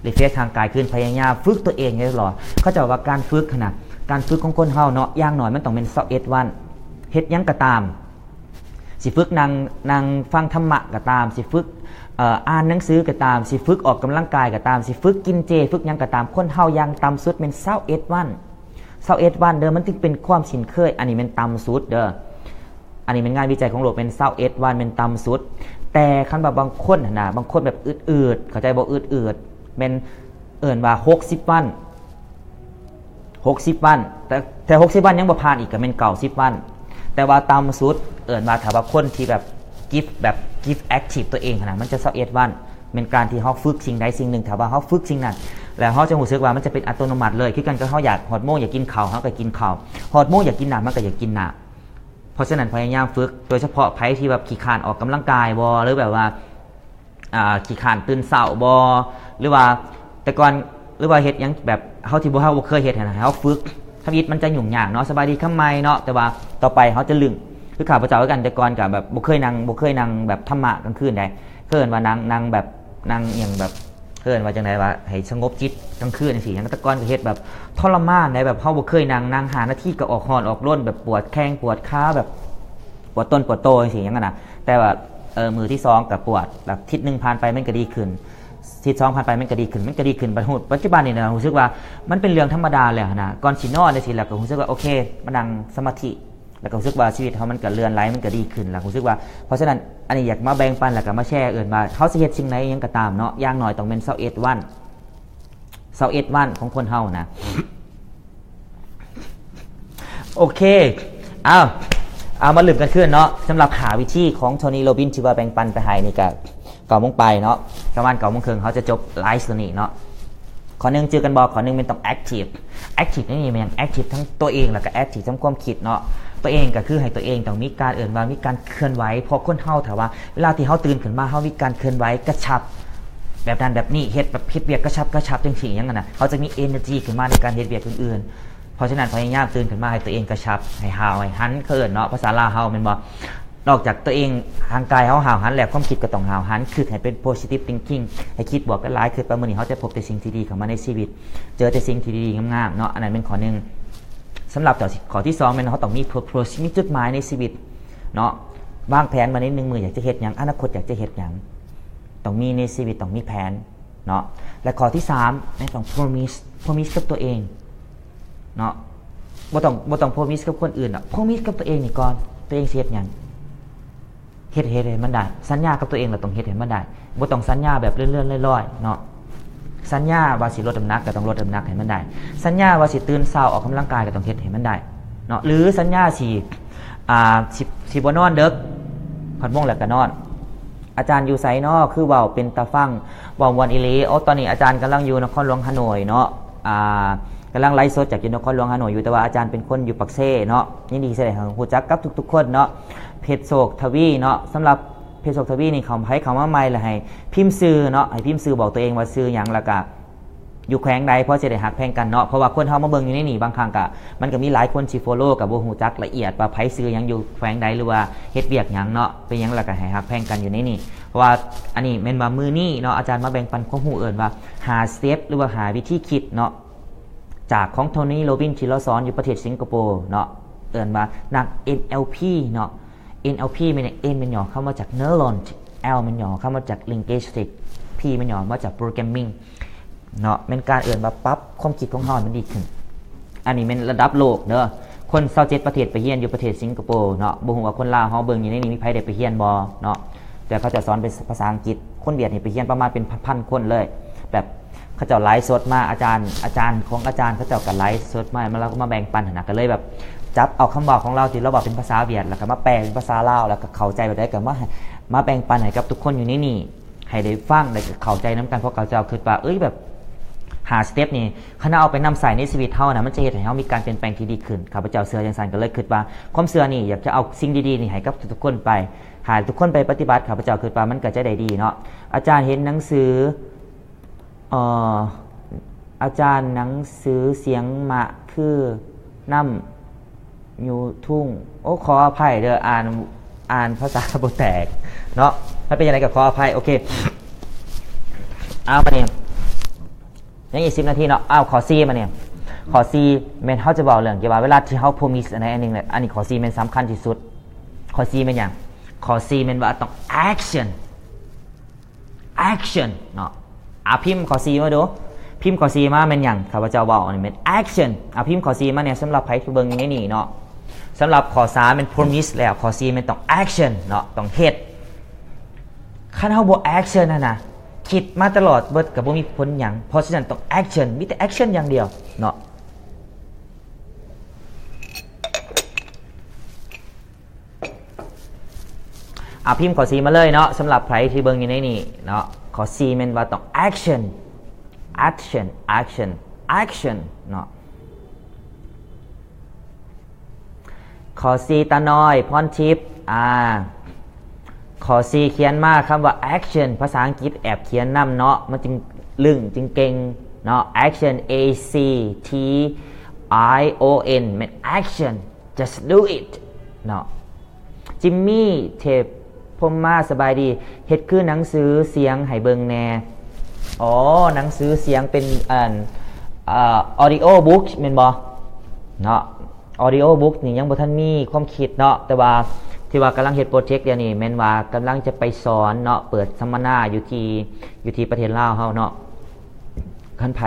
refresh ຮ່າງກາຍຄືນ ພະຍາຍາມຝຶກຕົວເອງຢູ່ຕະຫຼອດ. ເຂົາເຈົ້າວ່າການຝຶກຫັ້ນນະ ການຝຶກຂອງຄົນເຮົາເນາະ ຢ່າງໜ້ອຍມັນຕ້ອງແມ່ນຊາວເອັດວັນ ເຮັດຫຍັງກໍຕາມ ຊິຝຶກນັ່ງ ນັ່ງຟັງທຳມະກໍຕາມ ຊິຝຶກ ເອີ ອ່ານໜັງສືກໍຕາມ ຊິຝຶກອອກກຳລັງກາຍກໍຕາມ ຊິຝຶກກິນເຈ ຝຶກຫຍັງກໍຕາມ ຄົນເຮົາຢ່າງຕ່ຳສຸດແມ່ນຊາວເອັດວັນ ຊາວເອັດວັນເດີ ມັນຈຶ່ງເປັນຄວາມຊິນເຄີຍ. ອັນນີ້ແມ່ນຕ່ຳສຸດເດີ ອັນນີ້ແມ່ນງານວິໄຈຂອງໂລກ ແມ່ນຊາວເອັດວັນແມ່ນຕ່ຳສຸດ. ແຕ່ຄັນວ່າບາງຄົນຫັ້ນນະ ບາງຄົນແບບອືດໆ ເຂົ້າໃຈບໍ່? ອືດໆ ແມ່ນເອີ້ນວ່າຫົກສິບວັນ ຫົກສິບວັນ ແຕ່ ແຕ່ຫົກສິບວັນຍັງບໍ່ຜ່ານອີກ ກໍແມ່ນເກົ້າສິບວັນ. ແຕ່ວ່າຕ່ຳສຸດເອີ້ນວ່າ ຖ້າວ່າຄົນທີ່ແບບ give ແບບ give active ຕົວເອງຫັ້ນນະ ມັນຈະຊາວເອັດວັນ ແມ່ນການທີ່ເຮົາຝຶກສິ່ງໃດສິ່ງໜຶ່ງ. ຖ້າວ່າເຮົາຝຶກສິ່ງນັ້ນ ແລ້ວເຮົາຈະຮູ້ສຶກວ່າມັນຈະເປັນອັດຕະໂນມັດເລີຍ ຄືກັນກັບເຮົາຢາກ ຮອດໂມງຢາກກິນເຂົ້າ ເຮົາກໍກິນເຂົ້າ ຮອດໂມງຢາກກິນນ້ຳ ມັນກໍຢາກກິນນ້ຳ. ເພາະສະນັ້ນພະຍາຍາມຝຶກ ໂດຍສະເພາະໃຜທີ່ແບບຂີ້ຄ້ານອອກກຳລັງກາຍບໍ່ ຫຼືແບບວ່າ ອ່າ ຂີ້ຄ້ານຕື່ນເຊົ້າບໍ່ ຫຼືວ່າແຕ່ກ່ອນ ຫຼືວ່າເຮັດຫຍັງແບບເຮົາທີ່ບໍ່ ເຮົາບໍ່ເຄີຍເຮັດຫັ້ນນະ ໃຫ້ເຮົາຝຶກ. ທຳອິດມັນຈະຫຍຸ້ງຍາກເນາະ ສະບາຍດີຄຳໃໝ່ເນາະ ແຕ່ວ່າຕໍ່ໄປເຮົາຈະລຶ້ງ ຄືຂ້າພະເຈົ້າຄືກັນ ແຕ່ກ່ອນກໍແບບບໍ່ເຄີຍນັ່ງ ບໍ່ເຄີຍນັ່ງແບບທຳມະກາງຄືນໃດ ເອີ້ນວ່ານັ່ງ ນັ່ງແບບ ນັ່ງອີ່ຫຍັງແບບ ເອີ້ນວ່າຈັ່ງໃດວະ ໃຫ້ສະຫງົບຈິດກາງຄືນຈັ່ງຊີ້ ແຕ່ກ່ອນກໍເຮັດແບບທໍລະມານໃດ ແບບເຮົາບໍ່ເຄີຍນັ່ງ ນັ່ງຫ້ານາທີກໍອອກຮ້ອນອອກລົນ ແບບປວດແຂ້ງປວດຂາ ແບບປວດຕົນປວດໂຕຈັ່ງຊີ້ຫຍັງຫັ້ນນະ ແຕ່ວ່າ ເອີ ມື້ທີສອງກໍປວດ ແລ້ວທິດໜຶ່ງຜ່ານໄປມັນກໍດີຂຶ້ນ ທິດສອງຜ່ານໄປມັນກໍດີຂຶ້ນ ມັນກໍດີຂຶ້ນ ບັດຮູ້ ປັດຈຸບັນນີ້ນະ ຮູ້ສຶກວ່າມັນເປັນເລື່ອງທຳມະດາແລ້ວຫັ້ນນະ ກ່ອນຊິນອນຈັ່ງຊີ້ ແລ້ວກໍຮູ້ສຶກວ່າ ໂອເຄ ມານັ່ງສະມາທິ ແລ້ວກໍຮູ້ສຶກວ່າຊີວິດເຮົາມັນກໍເລື່ອນໄຫຼ ມັນກໍດີຂຶ້ນ ແລ້ວຮູ້ສຶກວ່າ ເພາະສະນັ້ນ ອັນນີ້ຢາກມາແບ່ງປັນ ແລ້ວກໍມາແຊ ເອີ້ນວ່າເຮົາຊິເຮັດສິ່ງໃດອີ່ຫຍັງກໍຕາມເນາະ ຢ່າງໜ້ອຍຕ້ອງແມ່ນຊາວເອັດວັນ ຊາວເອັດວັນຂອງຄົນເຮົານະ ໂອເຄ ເອົາ ເອົາມາເລີ່ມກັນຄືນເນາະ ສຳລັບຫ້າວິທີຂອງໂທນີ ໂຣບິນ ທີ່ວ່າແບ່ງປັນໄປໃຫ້ນີ້ກໍ ເກົ້າໂມງປາຍເນາະ ປະມານເກົ້າໂມງເຄິ່ງເຮົາຈະຈົບໄລຟ໌ຕົວນີ້ເນາະ ຂໍ້ໜຶ່ງຈື່ກັນບໍ່ ຂໍ້ໜຶ່ງແມ່ນຕ້ອງແອັກທີບ ແອັກທີບໃນນີ້ແມ່ນຫຍັງ ແອັກທີບທັງຕົວເອງ ແລ້ວກໍແອັກທີບທັງຄວາມຄິດເນາະ ຕົວເອງກໍຄືໃຫ້ຕົວເອງຕ້ອງມີການ ເອີ້ນວ່າມີການເຄື່ອນໄຫວ ເພາະຄົນເຮົາຖ້າວ່າເວລາທີ່ເຮົາຕື່ນຂຶ້ນມາ ເຮົາມີການເຄື່ອນໄຫວກະຊັບ ແບບນັ້ນແບບນີ້ ເຮັດແບບ ເຮັດວຽກກະຊັບກະຊັບຈັ່ງຊີ້ຫຍັງຫັ້ນນະ ເຮົາຈະມີເອເນີຈີຂຶ້ນມາໃນການເຮັດວຽກອື່ນໆ ເພາະສະນັ້ນພະຍາຍາມຕື່ນຂຶ້ນມາໃຫ້ຕົວເອງກະຊັບ ໃຫ້ຫ້າວໃຫ້ຫັນ ເຂົາເອີ້ນເນາະ ພາສາລາວເຮົາແມ່ນບໍ່ ນອກຈາກຕົວເອງ ຮ່າງກາຍເຮົາຫ້າວຫັນແລ້ວ ຄວາມຄິດກໍຕ້ອງຫ້າວຫັນ ຄິດໃຫ້ເປັນໂພຊິຕິບທິງຄິງ ໃຫ້ຄິດບວກຫຼາຍໆ ຄິດວ່າມື້ນີ້ເຮົາຈະພົບແຕ່ສິ່ງທີ່ດີເຂົ້າມາໃນຊີວິດ ເຈີແຕ່ສິ່ງທີ່ດີໆງາມໆເນາະ ອັນນັ້ນແມ່ນຂໍ້ໜຶ່ງ ສຳລັບຂໍ້ທີສອງແມ່ນເຮົາຕ້ອງມີເພີເພີສ ມີຈຸດໝາຍໃນຊີວິດເນາະ ວາງແຜນມາໃນໜຶ່ງມື້ ຢາກຈະເຮັດຫຍັງ ອະນາຄົດຢາກຈະເຮັດຫຍັງ ຕ້ອງມີໃນຊີວິດ ຕ້ອງມີແຜນເນາະ ແລະ ຂໍ້ທີສາມແມ່ນຕ້ອງ promise promise ກັບຕົວເອງເນາະ ບໍ່ຕ້ອງ ບໍ່ຕ້ອງ promise ກັບຄົນອື່ນດອກ promise ກັບຕົວເອງນີ້ກ່ອນ ຕົວເອງຊິເຮັດຫຍັງ ເຮັດ ເຮັດໃຫ້ມັນໄດ້ ສັນຍາກັບຕົວເອງ ແລ້ວຕ້ອງເຮັດໃຫ້ມັນໄດ້ ບໍ່ຕ້ອງສັນຍາແບບເລື່ອນໆລອຍໆເນາະ ສັນຍາວ່າຊິລົດນ້ຳໜັກ ກໍຕ້ອງລົດນ້ຳໜັກໃຫ້ມັນໄດ້ ສັນຍາວ່າຊິຕື່ນເຊົ້າອອກກຳລັງກາຍ ກໍຕ້ອງເຮັດໃຫ້ມັນໄດ້ເນາະ ຫຼືສັນຍາຊິ ອ່າ ຊິ ຊິບໍ່ນອນເດິກ ຮອດໂມງແລ້ວກໍນອນ ອາຈານຢູ່ໃສເນາະ ຄືເວົ້າເປັນຕາຟັງ ເວົ້າມ່ວນອີ່ຫຼີ ໂອ້ ຕອນນີ້ອາຈານກຳລັງຢູ່ນະຄອນຫຼວງຮາໂໜຍເນາະ ອ່າ ກຳລັງໄລຟ໌ສົດຈາກຢູ່ນະຄອນຫຼວງຮາໂໜຍຢູ່ ແຕ່ວ່າອາຈານເປັນຄົນຢູ່ປາກເຊເນາະ ຍິນດີທີ່ໄດ້ຮູ້ຈັກກັບທຸກໆຄົນເນາະ ເພັດໂຊກທະວີເນາະ ສຳລັບເພັດໂຊກທະວີນີ້ ເຂົ້າ ໃຜເຂົ້າມາໃໝ່ລະໃຫ້ພິມຊື່ເນາະ ໃຫ້ພິມຊື່ບອກຕົວເອງວ່າຊື່ຫຍັງ ແລ້ວກະຢູ່ແຂວງໃດ ເພາະຊິໄດ້ຮັກແພງກັນເນາະ ເພາະວ່າຄົນເຮົາມາເບິ່ງຢູ່ໃນນີ້ ບາງຄັ້ງກະ ມັນກະມີຫຼາຍຄົນທີ່ follow ກະບໍ່ຮູ້ຈັກລະອຽດວ່າໃຜຊື່ຫຍັງ ຢູ່ແຂວງໃດ ຫຼືວ່າເຮັດວຽກຫຍັງເນາະ ເປັນຫຍັງ ແລ້ວກະໃຫ້ຮັກແພງກັນຢູ່ໃນນີ້ ເພາະວ່າອັນນີ້ແມ່ນວ່າມື້ນີ້ເນາະ ອາຈານມາແບ່ງປັນຄວາມຮູ້ ເອີ້ນວ່າຫ້າສະເຕັບ ຫຼືວ່າຫ້າວິທີຄິດເນາະ ຈາກຂອງໂທນີ ໂຣບິນ ທີ່ລາວສອນຢູ່ປະເທດສິງກະໂປເນາະ ເອີ້ນວ່ານັກ ເອັນແອລພີ ເນາະ ເອັນແອລພີ ແມ່ນຫຍັງ N ແມ່ນຫຍໍ້ຄຳມາຈາກ neuron L ແມ່ນຫຍໍ້ຄຳມາຈາກ linguistic P ແມ່ນຫຍໍ້ມາຈາກ programming ເນາະ ແມ່ນການເອີ້ນວ່າປັບຄວາມຄິດຂອງເຮົາໃຫ້ມັນດີຂຶ້ນ ອັນນີ້ແມ່ນລະດັບໂລກເດີ ຄົນຊາວເຈັດປະເທດໄປຮຽນຢູ່ປະເທດສິງກະໂປເນາະ ບໍ່ຮູ້ວ່າຄົນລາວເຮົາເບິ່ງຢູ່ໃນນີ້ມີໃຜໄດ້ໄປຮຽນບໍ່ເນາະ ແຕ່ເຂົາເຈົ້າສອນເປັນພາສາອັງກິດ ຄົນຫວຽດນີ້ໄປຮຽນປະມານເປັນພັນໆຄົນເລີຍ ແບບເຂົາເຈົ້າໄລຟ໌ສົດມາ ອາຈານ ອາຈານຂອງອາຈານເຂົາເຈົ້າກໍໄລຟ໌ສົດມາ ມາ ລາວກໍມາແບ່ງປັນຫັ້ນນະ ກໍເລີຍແບບຈັບເອົາຄຳເວົ້າຂອງລາວທີ່ລາວເວົ້າເປັນພາສາຫວຽດ ແລ້ວກໍມາແປເປັນພາສາລາວ ແລ້ວກໍເຂົ້າໃຈແບບໃດກໍມາ ມາແບ່ງປັນໃຫ້ກັບທຸກຄົນຢູ່ໃນນີ້ ໃຫ້ໄດ້ຟັງ ແລ້ວກໍເຂົ້າໃຈນຳກັນ ເພາະເຂົາເຈົ້າຄິດວ່າ ເອີຍ ແບບຫ້າສະເຕັບນີ້ ຄັນເຮົາເອົາໄປນຳໃຊ້ໃນຊີວິດເຮົານະ ມັນຈະເຮັດໃຫ້ເຮົາມີການປ່ຽນແປງທີ່ດີຂຶ້ນ ຂ້າພະເຈົ້າເຊື່ອຈັ່ງຊັ້ນ ກໍເລີຍຄິດວ່າ ຄວາມເຊື່ອນີ້ ຢາກຈະເອົາສິ່ງດີໆນີ້ໃຫ້ກັບທຸກໆຄົນໄປ ຫາກທຸກຄົນໄປປະຕິບັດ ຂ້າພະເຈົ້າຄິດວ່າມັນກໍຈະໄດ້ດີເນາະ ອາຈານເຫັນໜັງສື ເອີ ອາຈານ ໜັງສືສຽງມະຄືນ້ຳຢູ່ທຸ່ງ ໂອ້ ຂໍອະໄພເດີ ອ່ານ ອ່ານພາສາບໍ່ແຕກເນາະ ມັນເປັນຈັ່ງໃດກໍຂໍອະໄພ ໂອເຄ ເອົາ ບາດນີ້ ຍັງອີກສິບນາທີເນາະ ເອົາ ຂໍ້ສີ່ ບາດນີ້ ຂໍ້ສີ່ ແມ່ນເຮົາຈະເວົ້າເລື່ອງກ່ຽວກັບເວລາທີ່ເຮົາ promise ອັນໃດອັນໜຶ່ງ ອັນນີ້ຂໍ້ສີ່ ແມ່ນສຳຄັນທີ່ສຸດ ຂໍ້ສີ່ ແມ່ນຫຍັງ ຂໍ້ສີ່ ແມ່ນວ່າຕ້ອງ action action ເນາະ ອາ ພິມຂໍ້ສີ່ມາດູ ພິມຂໍ້ສີ່ມາແມ່ນຫຍັງ ຂ້າພະເຈົ້າເວົ້າອັນນີ້ແມ່ນ action ອາ ພິມຂໍ້ສີ່ມາແດ່ ສຳລັບໃຜທີ່ເບິ່ງຢູ່ໃນນີ້ເນາະ ສຳລັບຂໍ້ສາມແມ່ນ promise ແລ້ວ ຂໍ້ສີ່ແມ່ນຕ້ອງ action ເນາະ ຕ້ອງເຮັດ ຄັນເຮົາບໍ່ action ຫັ້ນນະ ຄິດມາຕະຫຼອດເບິດກໍບໍ່ມີຜົນຫຍັງ ເພາະສະນັ້ນຕ້ອງ action ມີແຕ່ action ຢ່າງດຽວເນາະ ອາ ພິມຂໍ້ສີ່ມາເລີຍເນາະ ສຳລັບໃຜທີ່ເບິ່ງຢູ່ໃນນີ້ເນາະ ຂໍ້ສີ່ແມ່ນວ່າຕ້ອງ action action action action ເນາະ ຂໍ້ສີ່ ຕານ້ອຍ ພອນທິບ ອາ ຂໍ້ສີ່ຂຽນມາຄຳວ່າ action ພາສາອັງກິດແອບຂຽນນຳເນາະ ມັນຈຶ່ງລຶ້ງຈຶ່ງເກັ່ງເນາະ action A C T I O N ແມ່ນ action just do it ເນາະ ຈິມມີເທບພົມມາ ສະບາຍດີ. ເຮັດຄືໜັງສືສຽງໃຫ້ເບິ່ງແດ່. ອໍ ໜັງສືສຽງເປັນ ອັນ ເອີ audio book ແມ່ນບໍ່ເນາະ? Audio book ນີ້ຍັງບໍ່ທັນມີຄວາມຄິດເນາະ, ແຕ່ວ່າທີ່ວ່າກຳລັງເຮັດໂປຣເຈັກດຽວນີ້ ແມ່ນວ່າກຳລັງຈະໄປສອນເນາະ, ເປີດສຳມະນາຢູ່ທີ່ ຢູ່ທີ່ປະເທດລາວເຮົາເນາະ. ຄັນໃຜ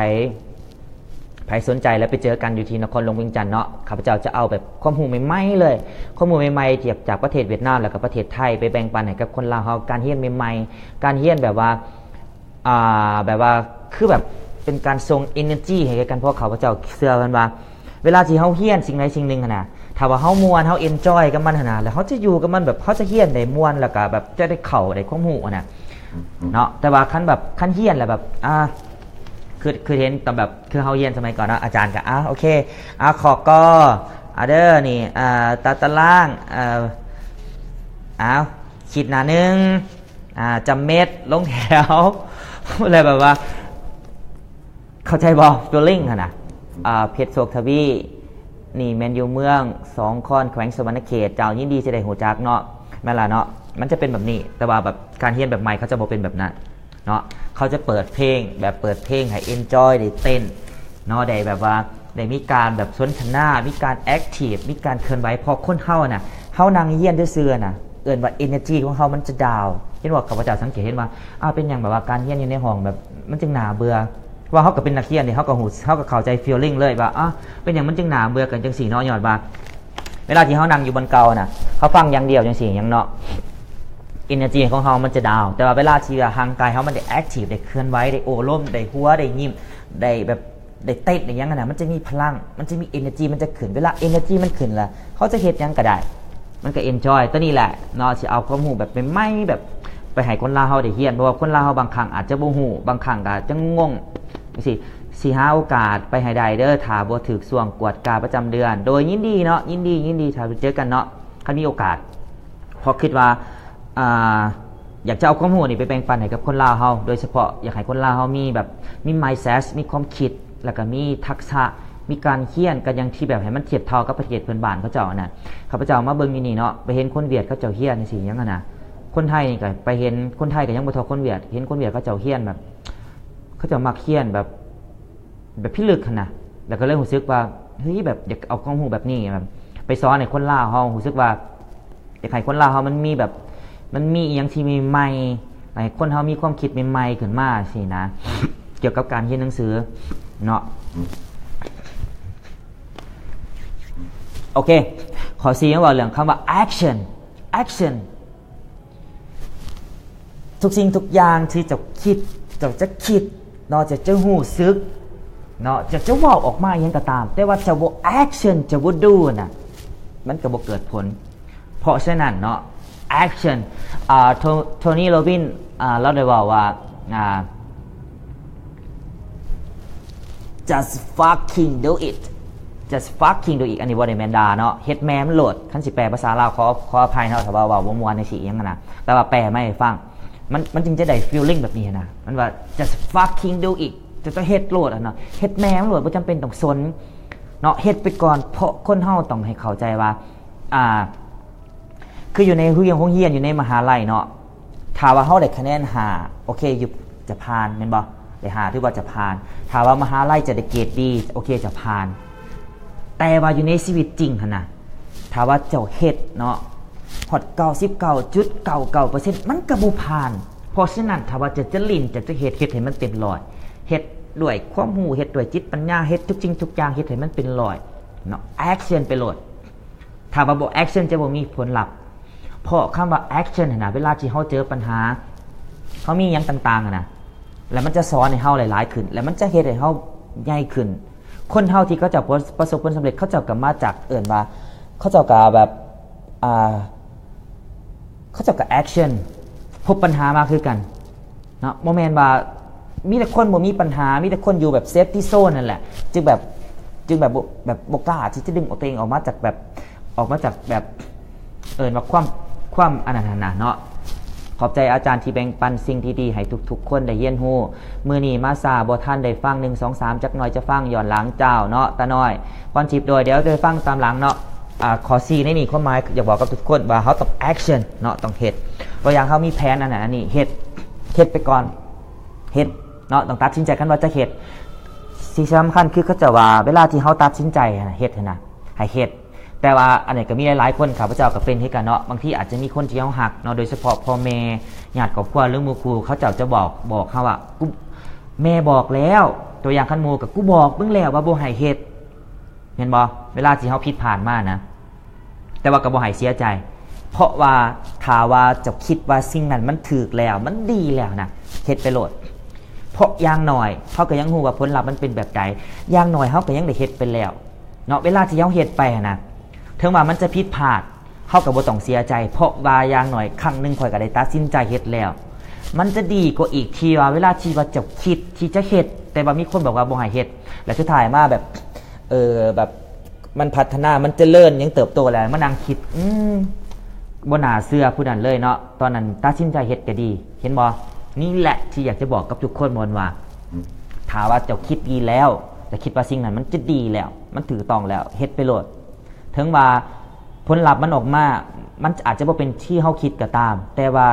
ໃຜສົນໃຈແລ້ວໄປເຈີກັນຢູ່ທີ່ນະຄອນຫຼວງວຽງຈັນເນາະ, ຂ້າພະເຈົ້າຈະເອົາແບບຄວາມຮູ້ໃໝ່ໆເລີຍ, ຄວາມຮູ້ໃໝ່ໆຈາກ ຈາກປະເທດຫວຽດນາມ ແລ້ວກໍປະເທດໄທ ໄປແບ່ງປັນໃຫ້ກັບຄົນລາວເຮົາ, ການຮຽນໃໝ່ໆ, ການຮຽນແບບວ່າ ອ່າ ແບບວ່າ ຄືແບບເປັນການສົ່ງ energy ໃຫ້ແກ່ກັນ, ເພາະວ່າຂ້າພະເຈົ້າເຊື່ອເພິ່ນວ່າ ເວລາທີ່ເຮົາຮຽນສິ່ງໃດສິ່ງໜຶ່ງຫັ້ນນະ, ຖ້າວ່າເຮົາມ່ວນ ເຮົາ enjoy ກັບມັນຫັ້ນນະ, ແລ້ວເຮົາຈະຢູ່ກັບມັນແບບ ເຮົາຈະຮຽນໄດ້ມ່ວນ ແລ້ວກໍແບບຈະໄດ້ເຂົ້າ ໄດ້ຄວາມຮູ້ຫັ້ນນະເນາະ. ແຕ່ວ່າຄັນແບບ ຄັນຮຽນແລ້ວແບບ ອ່າ ຄື ຄືເຫັນຕອນແບບ ຄືເຮົາຮຽນສະໄໝກ່ອນເນາະ, ອາຈານກໍ ອ່າ ໂອເຄ ອ່າ ຂໍ້ ກໍ ອ່າ ເດີ ນີ້ ອ່າ ຕາ ຕາລາງ ອ່າ ອ້າວ ຂີດໜ້າໜຶ່ງ ອ່າ ຈຳເມັດ ລົງແຖວ ແລ້ວແບບວ່າ ເຂົ້າໃຈບໍ່? Feeling ຫັ້ນນະ. ອ່າ ເພັດໂຊກທະວີ ນີ້ແມ່ນຢູ່ເມືອງສອງຄອນ ແຂວງສະຫວັນນະເຂດ. ເຈົ້າ ຍິນດີທີ່ໄດ້ຮູ້ຈັກເນາະ, ແມ່ນລະເນາະ, ມັນຈະເປັນແບບນີ້. ແຕ່ວ່າແບບການຮຽນແບບໃໝ່ ເຂົາຈະບໍ່ເປັນແບບນັ້ນເນາະ, ເຂົາຈະເປີດເພງ ແບບເປີດເພງໃຫ້ enjoy ໄດ້ເຕັ້ນເນາະ, ໄດ້ແບບວ່າ ໄດ້ມີການແບບສົນທະນາ ມີການ active ມີການເຄື່ອນໄຫວ. ເພາະຄົນເຮົານະ ເຮົານັ່ງຮຽນຊື່ໆນະ ເອີ້ນວ່າ energy ຂອງເຮົາມັນຈະ down. ເຫັນບໍ່? ຂ້າພະເຈົ້າສັງເກດເຫັນວ່າ ອ້າວ ເປັນຫຍັງແບບວ່າການຮຽນຢູ່ໃນຫ້ອງແບບມັນຈຶ່ງໜ້າເບື່ອ? ວ່າເຮົາກໍເປັນນັກຮຽນເດ, ເຮົາກໍຮູ້ ເຮົາກໍເຂົ້າໃຈ feeling ເລີຍວ່າ ອ້າວ ເປັນຫຍັງມັນຈຶ່ງໜ້າເບື່ອກັນຈັ່ງຊີ້ເນາະ. ຍ້ອນວ່າເວລາທີ່ເຮົານັ່ງຢູ່ບ່ອນເກົ່ານະ ເຮົາຟັງຢ່າງດຽວຈັ່ງຊີ້ຫຍັງເນາະ, energy ຂອງເຮົາມັນຈະ down. ແຕ່ວ່າເວລາທີ່ວ່າຮ່າງກາຍເຮົາມັນໄດ້ active ໄດ້ເຄື່ອນໄຫວ ໄດ້ໂອ້ລົມ ໄດ້ຫົວ ໄດ້ຍິ້ມ ໄດ້ແບບ ໄດ້ເຕັ້ນໄດ້ຫຍັງຫັ້ນນະ, ມັນຈະມີພະລັງ ມັນຈະມີ energy ມັນຈະຂຶ້ນ. ເວລາ energy ມັນຂຶ້ນລະ ເຮົາຈະເຮັດຫຍັງກໍໄດ້ ມັນກໍ enjoy. ຕົວນີ້ແຫຼະເນາະ ຊິເອົາຄວາມຮູ້ແບບໃໝ່ໆ ແບບໄປໃຫ້ຄົນລາວເຮົາໄດ້ຮຽນ, ເພາະວ່າຄົນລາວເຮົາບາງຄັ້ງອາດຈະບໍ່ຮູ້, ບາງຄັ້ງກໍຈະງົງຈັ່ງຊີ້. ຊິຫາໂອກາດໄປໃຫ້ໄດ້ເດີ, ຖ້າບໍ່ຖືກຊ່ວງກວດກາປະຈຳເດືອນ. ໂດຍຍິນດີເນາະ, ຍິນດີ, ຍິນດີ, ຖ້າໄປເຈີກັນເນາະ ຄັນມີໂອກາດ. ເພາະຄິດວ່າ ອ່າ ຢາກຈະເອົາຄວາມຮູ້ນີ້ໄປແບ່ງປັນໃຫ້ກັບຄົນລາວເຮົາ, ໂດຍສະເພາະຢາກໃຫ້ຄົນລາວເຮົາມີແບບ ມີ mindset ມີຄວາມຄິດ ແລ້ວກໍມີທັກສະ ມີການຮຽນກັນຢ່າງທີ່ແບບໃຫ້ມັນທຽບເທົ່າກັບປະເທດເພື່ອນບ້ານເຂົາເຈົ້ານະ. ຂ້າພະເຈົ້າມາເບິ່ງຢູ່ນີ້ເນາະ, ໄປເຫັນຄົນຫວຽດເຂົາເຈົ້າຮຽນຈັ່ງຊີ້ຫຍັງຫັ້ນນະ, ຄົນໄທນີ້ກໍໄປເຫັນ ຄົນໄທກໍຍັງບໍ່ເທົ່າຄົນຫວຽດ. ເຫັນຄົນຫວຽດເຂົາເຈົ້າຮຽນແບບ ເຂົາເຈົ້າມັກຮຽນແບບ ແບບພິລຶກຫັ້ນນະ, ແລ້ວກໍເລີຍຮູ້ສຶກວ່າ ເຮີ້ຍ ແບບຢາກເອົາຄວາມຮູ້ແບບນີ້ ແບບໄປສອນໃຫ້ຄົນລາວເຮົາ. ຮູ້ສຶກວ່າຢາກໃຫ້ຄົນລາວເຮົາມັນມີແບບ ມັນມີອີ່ຫຍັງທີ່ໃໝ່ໆ ໃຫ້ຄົນເຮົາມີຄວາມຄິດໃໝ່ໆຂຶ້ນມາຊີ້ນະ, ກ່ຽວກັບການຮຽນໜັງສືເນາະ. ໂອເຄ ຂໍ້ສີ່ ເວົ້າເລື່ອງຄຳວ່າ action action. ທຸກສິ່ງທຸກຢ່າງທີ່ເຈົ້າຄິດ ເຈົ້າຈະຄິດເນາະ, ເຈົ້າຈະຮູ້ສຶກເນາະ, ເຈົ້າຈະເວົ້າອອກມາອີ່ຫຍັງກໍຕາມ, ແຕ່ວ່າເຈົ້າບໍ່ action ເຈົ້າບໍ່ do ນະ, ມັນກໍບໍ່ເກີດຜົນ. ເພາະສະນັ້ນເນາະ action ອ່າ ໂທ Tony Robbins ອ່າ ລາວໄດ້ເວົ້າວ່າ ອ່າ just fucking do it, just fucking do it. ອັນນີ້ບໍ່ໄດ້ແມ່ນດ່າເນາະ, ເຮັດແມ່ມັນໂລດ. ຄັນຊິແປພາສາລາວ ຂໍ ຂໍອະໄພເນາະ ຖ້າວ່າເວົ້າບໍ່ມ່ວນຈັ່ງຊີ້ຫຍັງຫັ້ນນະ, ແຕ່ວ່າແປມາໃຫ້ຟັງ ມັນ ມັນຈຶ່ງຈະໄດ້ feeling ແບບນີ້ຫັ້ນນະ. ມັນວ່າ just fucking do it, ຈະ ຈະເຮັດໂລດຫັ້ນນະ, ເຮັດແມ່ມັນໂລດ, ບໍ່ຈຳເປັນຕ້ອງສົນເນາະ, ເຮັດໄປກ່ອນ. ເພາະຄົນເຮົາຕ້ອງໃຫ້ເຂົ້າໃຈວ່າ ອ່າ ຄືຢູ່ໃນໂຮງຮຽນ ຢູ່ໃນມະຫາໄລເນາະ, ຖ້າວ່າເຮົາໄດ້ຄະແນນຫ້າ ໂອເຄ ຢູ່ ຈະຜ່ານແມ່ນບໍ່? ໄດ້ຫ້າ ຖືວ່າຈະຜ່ານ. ຖ້າວ່າມະຫາໄລຈະໄດ້ເກຣດດີ ໂອເຄ ຈະຜ່ານ. ແຕ່ວ່າຢູ່ໃນຊີວິດຈິງຫັ້ນນະ ຖ້າວ່າເຈົ້າເຮັດເນາະ ຮອດເກົ້າສິບເກົ້າຈຸດເກົ້າເກົ້າເປີເຊັນ ມັນກໍບໍ່ຜ່ານ. ເພາະສະນັ້ນ ຖ້າວ່າເຈົ້າຈະຫຼິ້ນ ເຈົ້າຈະເຮັດ ເຮັດໃຫ້ມັນເຕັມຮ້ອຍ, ເຮັດດ້ວຍຄວາມຮູ້ ເຮັດດ້ວຍຈິດປັນຍາ, ເຮັດທຸກສິ່ງທຸກຢ່າງ ເຮັດໃຫ້ມັນເປັນຮ້ອຍເນາະ, ແອັກຊັນໄປໂລດ. ຖ້າວ່າບໍ່ແອັກຊັນ ຈະບໍ່ມີຜົນລັບ. ເພາະຄຳວ່າແອັກຊັນຫັ້ນນະ ເວລາທີ່ເຮົາເຈີປັນຫາ ເຮົາມີຫຍັງຕ່າງໆຫັ້ນນະ ແລ້ວມັນຈະສອນໃຫ້ເຮົາຫຼາຍໆຂຶ້ນ ແລ້ວມັນຈະເຮັດໃຫ້ເຮົາໃຫຍ່ຂຶ້ນ. ຄົນເຮົາທີ່ເຂົາເຈົ້າປະ ປະສົບຜົນສຳເລັດ ເຂົາເຈົ້າກໍມາຈາກ ເອີ້ນວ່າ ເຂົາເຈົ້າກໍແບບ ອ່າ ເຂົາເຈົ້າກໍແອັກຊັນ ພົບບັນຫາມາຄືກັນ. ເນາະ ບໍ່ແມ່ນວ່າມີແຕ່ຄົນບໍ່ມີບັນຫາ ມີແຕ່ຄົນຢູ່ແບບ safety zone ນັ້ນແຫຼະ ຈຶ່ງແບບ ຈຶ່ງແບບບໍ່ ແບບບໍ່ກ້າທີ່ຈະດຶງເອົາຕົວເອງອອກມາຈາກແບບ ອອກມາຈາກແບບ ເອີ້ນວ່າຄວາມ ຄວາມອັນນັ້ນຫັ້ນນະເນາະ. ຂອບໃຈອາຈານທີ່ແບ່ງປັນສິ່ງດີໆໃຫ້ທຸກໆຄົນໄດ້ຮຽນຮູ້. ມື້ນີ້ມາຊ້າ ບໍ່ທັນໄດ້ຟັງ ໜຶ່ງ ສອງ ສາມ ຈັກໜ່ອຍຈະຟັງຍ້ອນຫຼັງເຈົ້າເນາະ ຕານ້ອຍ ພອນທິບ. ໂດຍ ດຽວໄດ້ຟັງຕາມຫຼັງເນາະ. ອ່າ ຂໍ້ສີ່ໃນນີ້ ຄວາມໝາຍຢາກບອກກັບທຸກຄົນວ່າເຮົາຕ້ອງ action ເນາະ ຕ້ອງເຮັດ. ຕົວຢ່າງເຮົາມີແຜນອັນນັ້ນອັນນີ້ ເຮັດ ເຮັດໄປກ່ອນ ເຮັດເນາະ ຕ້ອງຕັດສິນໃຈ. ຄັນວ່າຈະເຮັດ ສິ່ງສຳຄັນຄືເຂົາເຈົ້າວ່າ ເວລາທີ່ເຮົາຕັດສິນໃຈຫັ້ນນະ ເຮັດຫັ້ນນະ ໃຫ້ເຮັດ. ແຕ່ວ່າອັນນີ້ກໍມີຫຼາຍໆຄົນ ຂ້າພະເຈົ້າກໍເປັນຄືກັນເນາະ ບາງທີອາດຈະມີຄົນທີ່ເຮົາຮັກເນາະ ໂດຍສະເພາະພໍ່ແມ່ ຍາດຄອບຄົວ ຫຼື ໝູ່ຄູ່ ເຂົາເຈົ້າຈະບອກ ບອກເຮົາວ່າ ກູ ແມ່ບອກແລ້ວ. ຕົວຢ່າງ ຄັນໝູ່ກໍ ກູບອກມຶງແລ້ວວ່າບໍ່ໃຫ້ເຮັດ ແມ່ນບໍ່? ເວລາທີ່ເຮົາຜິດພາດມານະ ແຕ່ວ່າກໍບໍ່ໃຫ້ເສຍໃຈ ເພາະວ່າຖ້າວ່າເຈົ້າຄິດວ່າສິ່ງນັ້ນມັນຖືກແລ້ວ ມັນດີແລ້ວນະ ເຮັດໄປໂລດ. ເພາະຢ່າງໜ້ອຍເຮົາກໍຍັງຮູ້ວ່າຜົນລັບມັນເປັນແບບໃດ ຢ່າງໜ້ອຍເຮົາກໍຍັງໄດ້ເຮັດໄປແລ້ວເນາະ. ເວລາທີ່ເຮົາເຮັດໄປຫັ້ນນະ ເຖິງວ່າມັນຈະຜິດພາດ ເຮົາກໍບໍ່ຕ້ອງເສຍໃຈ ເພາະວ່າຢ່າງໜ້ອຍຄັ້ງໜຶ່ງຂ້ອຍກໍໄດ້ຕັດສິນໃຈເຮັດແລ້ວ. ມັນຈະດີກວ່າອີກທີ່ວ່າ ເວລາທີ່ວ່າເຈົ້າຄິດທີ່ຈະເຮັດ ແຕ່ວ່າມີຄົນບອກວ່າບໍ່ໃຫ້ເຮັດ ແລະ ສຸດທ້າຍມາແບບ ເອີ ແບບ ມັນພັດທະນາ ມັນຈະເລີນ ຫຍັງເຕີບໂຕແລ້ວ ມານັ່ງຄິດ ອືມ ບໍ່ໜ້າເຊື່ອຜູ້ນັ້ນເລີຍເນາະ ຕອນນັ້ນຕັດສິນໃຈເຮັດກໍດີ. ເຫັນບໍ່? ນີ້ແຫຼະທີ່ຢາກຈະບອກກັບທຸກຄົນ ວ່າ ຖ້າວ່າເຈົ້າຄິດດີແລ້ວ ເຈົ້າຄິດວ່າສິ່ງນັ້ນມັນຈະດີແລ້ວ ມັນຖືກຕ້ອງແລ້ວ ເຮັດໄປໂລດ. ເຖິງວ່າຜົນລັບມັນອອກມາ ມັນອາດຈະບໍ່ເປັນທີ່ເຮົາຄິດກໍຕາມ ແຕ່ວ່າ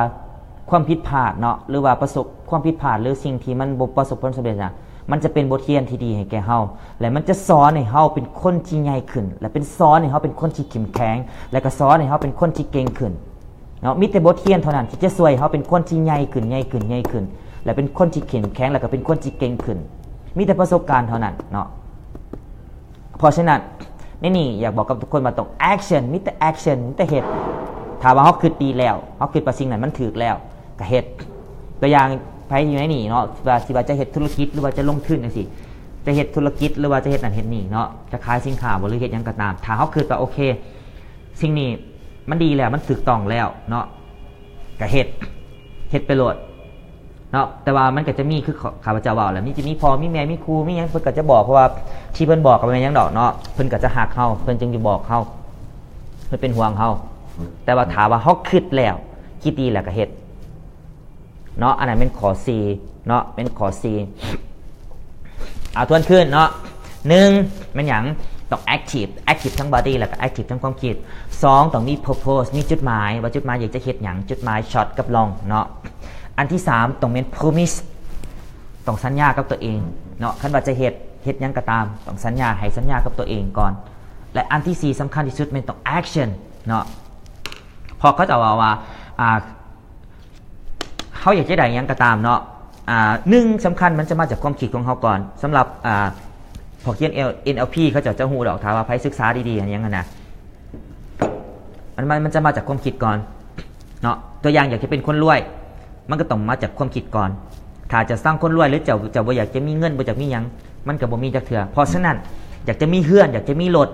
ຄວາມຜິດພາດເນາະ ຫຼືວ່າປະສົບຄວາມຜິດພາດ ຫຼືສິ່ງທີ່ມັນບໍ່ປະສົບຜົນສຳເລັດນະ ມັນຈະເປັນບົດຮຽນທີ່ດີໃຫ້ແກ່ເຮົາ ແລະ ມັນຈະສອນໃຫ້ເຮົາເປັນຄົນທີ່ໃຫຍ່ຂຶ້ນ ແລະ ເປັນ ສອນໃຫ້ເຮົາເປັນຄົນທີ່ເຂັ້ມແຂງ ແລະ ກໍສອນໃຫ້ເຮົາເປັນຄົນທີ່ເກັ່ງຂຶ້ນເນາະ. ມີແຕ່ບົດຮຽນເທົ່ານັ້ນທີ່ຈະຊ່ວຍເຮົາເປັນຄົນທີ່ໃຫຍ່ຂຶ້ນ ໃຫຍ່ຂຶ້ນ ໃຫຍ່ຂຶ້ນ ແລະ ເປັນຄົນທີ່ເຂັ້ມແຂງ ແລະ ກໍເປັນຄົນທີ່ເກັ່ງຂຶ້ນ. ມີແຕ່ປະສົບການເທົ່ານັ້ນເນາະ. ເພາະສະນັ້ນ ໃນນີ້ຢາກບອກກັບທຸກຄົນວ່າຕ້ອງ action ມີແຕ່ action ມີແຕ່ເຮັດ. ຖ້າວ່າເຮົາຄິດດີແລ້ວ ເຮົາຄິດວ່າສິ່ງນັ້ນມັນຖືກແລ້ວ ກໍເຮັດ. ຕົວຢ່າງ ໃຜຢູ່ໃນນີ້ເນາະ ວ່າ ຊິວ່າຈະເຮັດທຸລະກິດ ຫຼືວ່າຈະລົງທຶນຈັ່ງຊີ້ ຈະເຮັດທຸລະກິດ ຫຼືວ່າຈະເຮັດນັ້ນເຮັດນີ້ເນາະ ຈະຂາຍສິນຄ້າບໍ່ ຫຼືເຮັດຫຍັງກໍຕາມ ຖ້າເຮົາຄິດວ່າ ໂອເຄ ສິ່ງນີ້ມັນດີແລ້ວ ມັນຖືກຕ້ອງແລ້ວເນາະ ກໍເຮັດ ເຮັດໄປໂລດເນາະ. ແຕ່ວ່າມັນກໍຈະມີ ຄືຂ້າພະເຈົ້າເວົ້າແຫຼະ ມີ ຈະມີພໍ່ມີແມ່ມີຄູມີຫຍັງ ເພິ່ນກໍຈະບອກ ເພາະວ່າທີ່ເພິ່ນບອກກໍບໍ່ແມ່ນຫຍັງດອກເນາະ ເພິ່ນກໍຈະຮັກເຮົາ ເພິ່ນຈຶ່ງຈະບອກເຮົາ ເພິ່ນເປັນຫ່ວງເຮົາ. ແຕ່ວ່າຖ້າວ່າເຮົາຄິດແລ້ວ ຄິດດີແລ້ວກໍເຮັດເນາະ. ອັນນັ້ນແມ່ນຂໍ້ສີ່ເນາະ ແມ່ນຂໍ້ສີ່. ເອົາ ທວນຄືນເນາະ ໜຶ່ງ ແມ່ນຫຍັງ? ຕ້ອງ active active ທັງ body ແລ້ວກໍ active ທັງຄວາມຄິດ. ສອງ ຕ້ອງມີ purpose ມີຈຸດໝາຍ ວ່າຈຸດໝາຍຢາກຈະເຮັດຫຍັງ ຈຸດໝາຍ short ກັບ long ເນາະ. ອັນທີສາມ ຕ້ອງແມ່ນ promise ຕ້ອງສັນຍາກັບຕົວເອງເນາະ ຄັນວ່າຈະເຮັດ ເຮັດຫຍັງກໍຕາມ ຕ້ອງສັນຍາ ໃຫ້ສັນຍາກັບຕົວເອງກ່ອນ. ແລະ ອັນທີສີ່ ສຳຄັນທີ່ສຸດແມ່ນຕ້ອງ action ເນາະ ເພາະເຂົາເຈົ້າເວົ້າວ່າ ອ່າ ເຮົາຢາກຈະໄດ້ຫຍັງກໍຕາມເນາະ ອ່າ ໜຶ່ງ ສຳຄັນມັນຈະມາຈາກຄວາມຄິດຂອງເຮົາກ່ອນ. ສຳລັບ ອ່າ ພວກຮຽນ NLP ເຂົາເຈົ້າຈະຮູ້ດອກ ຖ້າວ່າໃຜສຶກສາດີໆ ຫຍັງຫັ້ນນະ ມັນ ມັນ ມັນຈະມາຈາກຄວາມຄິດກ່ອນເນາະ. ຕົວຢ່າງ ຢາກຈະເປັນຄົນລວຍ ມັນກໍຕ້ອງມາຈາກຄວາມຄິດກ່ອນ. ຖ້າຈະສ້າງຄົນລວຍ ຫຼື ເຈົ້າ ເຈົ້າບໍ່ຢາກຈະມີເງິນ ບໍ່ຢາກມີຫຍັງ ມັນກໍບໍ່ມີຈັກເທື່ອ. ເພາະສະນັ້ນ ຢາກຈະມີເຮືອນ ຢາກຈະມີລົດ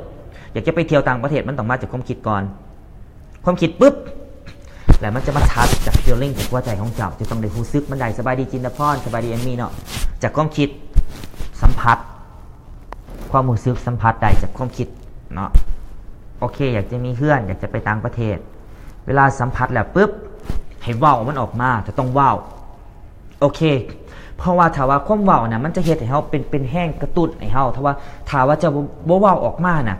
ຢາກຈະໄປທ່ຽວຕ່າງປະເທດ ມັນຕ້ອງມາຈາກຄວາມຄິດກ່ອນ. ຄວາມຄິດປຶບ ແລ້ວມັນຈະມາ touch ຈາກ feeling ຈາກຫົວໃຈຂອງເຈົ້າ ຈະຕ້ອງໄດ້ຮູ້ສຶກມັນໄດ້. ສະບາຍດີ ຈິນຕະພອນ ສະບາຍດີ ແອມມີ ເນາະ. ຈາກຄວາມຄິດ ສຳຜັດ ຄວາມຮູ້ສຶກສຳຜັດໄດ້ຈາກຄວາມຄິດເນາະ. ໂອເຄ ຢາກຈະມີເຮືອນ ຢາກຈະໄປຕ່າງປະເທດ ເວລາສຳຜັດແລ້ວປຶບ ໃຫ້ເວົ້າມັນອອກມາ ຈະຕ້ອງເວົ້າ. ໂອເຄ ເພາະວ່າຖ້າວ່າຄວາມເວົ້ານະ ມັນຈະເຮັດໃຫ້ເຮົາເປັນ ເປັນແຮງກະຕຸ້ນໃຫ້ເຮົາ. ຖ້າວ່າ ຖ້າວ່າເຈົ້າບໍ່ ບໍ່ເວົ້າອອກມານະ